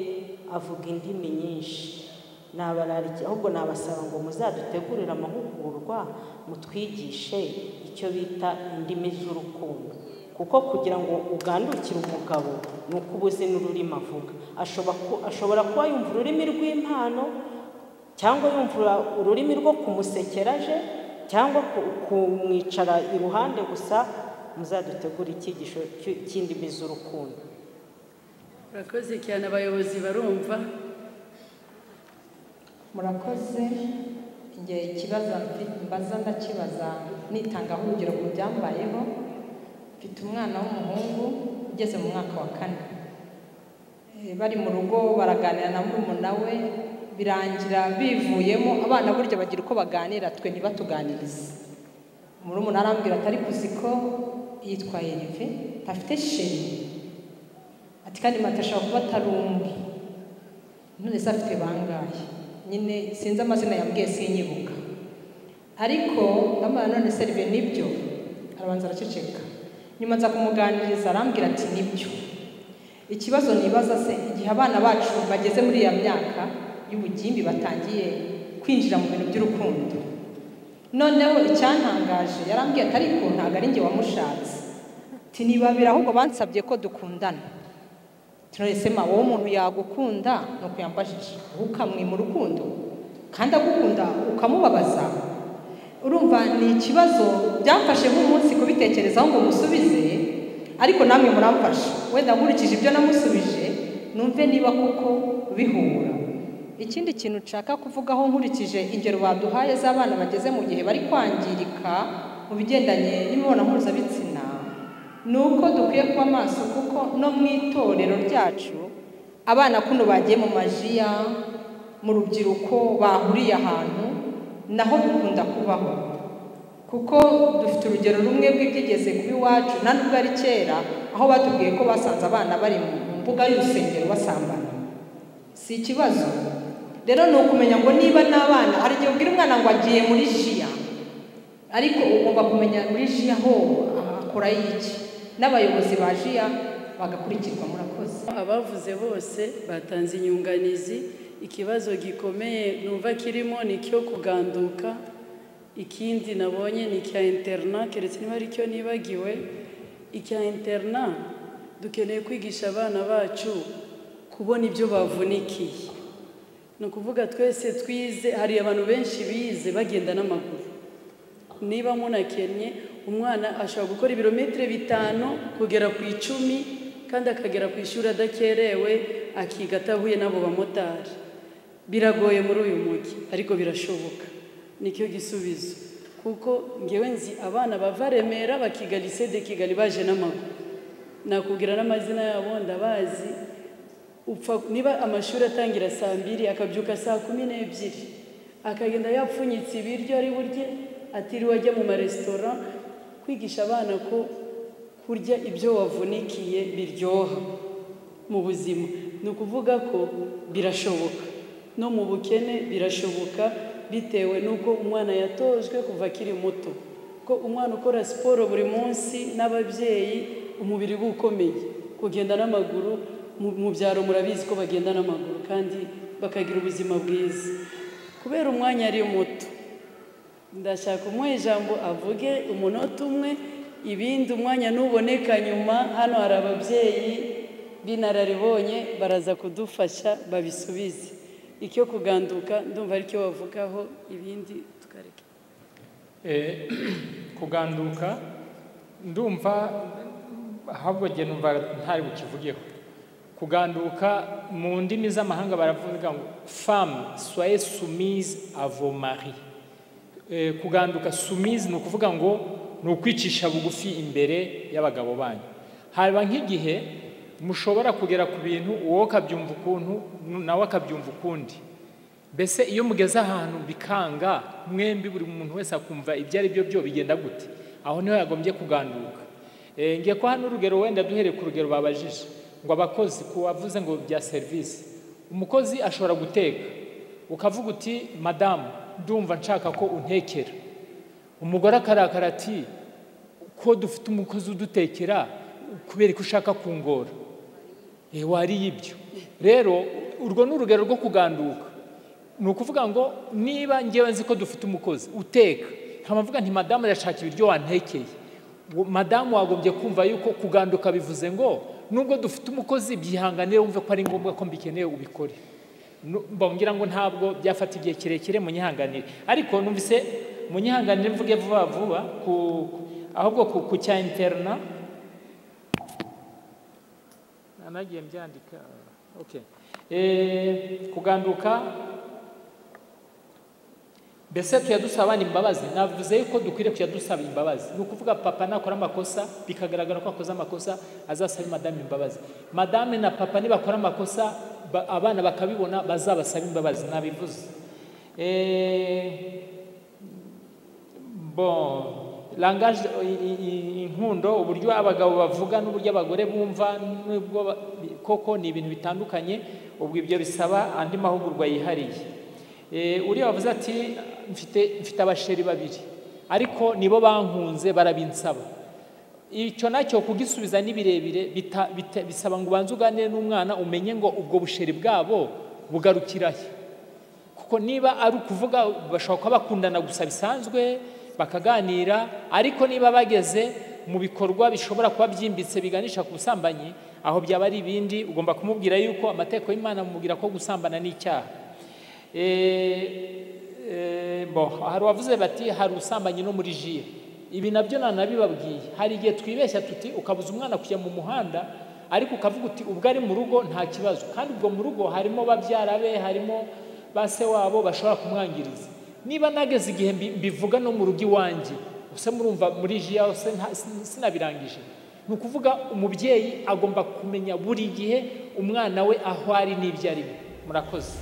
avuga indimi nyinshi. Nabarariki, ahubwo nabasaba ngo muzadutegurire amahugurwa, mutwigishe icyo bita indimi z'urukundo, kuko kugira ngo ugandukire umugabo ni uko uba uzi n'ururimi avuga. Ashobora kuba yumva ururimi rw'impano, cyangwa yumva ururimi rwo kumusekera aje, cyangwa kumwicara iruhande gusa. Muzadutegure icyigisho cy'indimi z'urukundo. Murakoze cyane, abayobozi barumva. Murakoze. Njye ikibazo mbaza ndakibaza nitangaho urugero ku byambayeho. Mfite umwana w'umuhungu ugeze mu mwaka wa 4, bari mu rugo baraganira na murumuna we, birangira bivuyemo. Abana burya bagira uko baganira, twe ntibatuganirize. Murumuna arambwira atari kuziko yitwa Erive, afite sheri, ati kandi matashaka kuba atari umwe, none se afite bangahe? Nyine sinzi amazina yambwiye, sinyibuka, ariko ndamubona none se Erive nibyo? Arabanza araceceka, nyuma nza kumuganiriza arambwira ati nibyo. Ikibazo nibaza se, igihe abana bacu bageze muri ya myaka y'ubugimbi batangiye kwinjira mu bintu by'urukundo, noneho icyantangaje yarambwiye ati ariko ntabwo ari njye wamushatse, ati ni babiri ahubwo bansabye ko dukundana. None ma wowe umuntu yagukunda nuko yambajije ukamwima urukundo kandi agukunda ukamubabaza? Urumva ni ikibazo byamfashe nk'umunsi kubitekerezaho ngo musubize, ariko namwe muramfasha wenda nkurikije ibyo namusubije numve niba koko bihura. Ikindi kintu nshaka kuvugaho nkurikije ingero baduhaye z'abana bageze mu gihe bari kwangirika mu bigendanye n'imibonano mpuzabitsina, ni uko dukwiye kuba maso, kuko no mu itorero ryacu abana kuno bagiye mu majiya, mu rubyiruko bahuriye ahantu, naho bikunda kubaho. Kuko dufite urugero rumwe rw'ibyigeze kuba iwacu, nta nubwo ari kera, aho batubwiye ko basanze abana bari mu mbuga y'urusengero basambana. Si ikibazo rero ni ukumenya ngo niba n'abana, hari igihe ubwira umwana ngo agiye muri jiya, ariko ugomba kumenya muri jiya ho akora iki, n'abayobozi ba jiya bagakurikirwa. Murakoze. Abavuze bose batanze inyunganizi. Ikibazo gikomeye numva kirimo ni icyo kuganduka, ikindi nabonye ni icya interna, keretse niba ari cyo nibagiwe. Icya interna, dukeneye kwigisha abana bacu kubona ibyo bavunikiye. Ni ukuvuga twese twize, hari abantu benshi bize bagenda n'amaguru. Niba munakennye, umwana ashobora gukora ibirometero 5 kugera ku 10, kandi akagera ku ishuri adakerewe, akiga atahuye n'abo bamotari. Biragoye muri uyu mujyi, ariko birashoboka. Nicyo gisubizo, kuko ngewe nzi abana bava Remera bakiga lycée de Kigali baje n'amaguru, nakubwira n'amazina yabo ndabazi. Upfa niba amashuri atangira saa 2 akabyuka saa 12, akagenda yapfunyitse ibiryo ari burye, atiriwe ajya mu maresitora. Kwigisha abana ko kurya ibyo wavunikiye biryoha mu buzima, ni ukuvuga ko birashoboka no mu bukene birashoboka, bitewe n'uko umwana yatojwe kuva akiri muto. Ko umwana ukora siporo buri munsi n'ababyeyi, umubiri we ukomeye. Kugenda n'amaguru mu byaro murabizi ko bagenda n'amaguru kandi bakagira ubuzima bwiza. Kubera umwanya ari muto, ndashaka umuha ijambo avuge umunota umwe, ibindi umwanya nuboneka nyuma. Hano hari ababyeyi b'inararibonye baraza kudufasha babisubize. Icyo kuganduka ndumva aricyo bavugaho, ibindi tukareka. Kuganduka ndumva ahubwo njye numva ntari bukivugeho. Kuganduka mu ndimi z'amahanga baravuga ngo femme soyez soumise à vos maris. Kuganduka soumise ni ukuvuga ngo ni ukwicisha bugufi imbere y'abagabo banyu. Haba nk'igihe mushobora kugera ku bintu uwo kabyumva ukuntu nawe akabyumva ukundi. Mbese iyo mugeze ahantu bikanga mwembi buri muntu wese akumva ibyo ari byo byo bigenda gute, aho niho yagombye kuganduka. Ngiye ko hano urugero wenda duhereye ku rugero babajije ngo abakozi ku wavuze ngo bya service, umukozi ashobora guteka ukavuga uti madamu ndumva nshaka ko untekera, umugore akarakara ati ko dufite umukozi udutekera kubera ko ushaka kungora, wariye ibyo. Rero urwo ni urugero rwo kuganduka. Ni ukuvuga ngo niba ngewe nzi ko dufite umukozi uteka nkamuvuga nti madamu arashaka ibiryo wantekeye, madamu wagombye kumva yuko kuganduka bivuze ngo nubwo dufite umukozi byihanganire wumve ko ari ngombwa ko mbikeneye ubikore. Mbongira ngo ntabwo byafata igihe kirekire munyihanganire, ariko numvise munyihanganire mvuge vuba vuba ahubwo ku cya interna nagiye mbyandika. Okay. Kuganduka mbese tuyadusaba imbabazi, navuze yuko dukwiriye kuyadusaba imbabazi. Ni ukuvuga papa nakora amakosa bikagaragara ko akoze amakosa azasaba madame imbabazi, madame na papa nibakora amakosa abana bakabibona bazabasaba imbabazi. Nabivuze. Bon langage inkundo, uburyo abagabo bavuga n'uburyo abagore bumva nubwo koko ni ibintu bitandukanye, ubwo ibyo bisaba andi mahugurwa yihariye. Uriya wavuze ati mfite abasheri babiri ariko nibo bankunze barabinsaba, icyo nacyo kugisubiza ni birebire, bisaba ngo ubanze uganire n'umwana umenye ngo ubwo busheri bwabo bugarukirahe, kuko niba ari ukuvuga bashobora kuba bakundana gusa bisanzwe bakaganira, ariko niba bageze mu bikorwa bishobora kuba byimbitse biganisha ku busambanyi, aho byaba ari ibindi. Ugomba kumubwira yuko amategeko y'Imana amubwira ko gusambana ni icyaha. Bon, hari wavuze bati hari ubusambanyi no muri jiye, ibi nabyo nanabibabwiye. Hari igihe twibeshya tuti ukabuza umwana kujya mu muhanda ariko ukavuga uti ubwo ari mu rugo nta kibazo, kandi ubwo mu rugo harimo babyara be, harimo base wabo bashobora kumwangiriza. Niba nageze igihe mbivuga no mu rugo iwanjye, use murumva muri jiye hose sinabirangije. Ni ukuvuga umubyeyi agomba kumenya buri gihe umwana we aho ari n'ibyo arimo. Murakoze.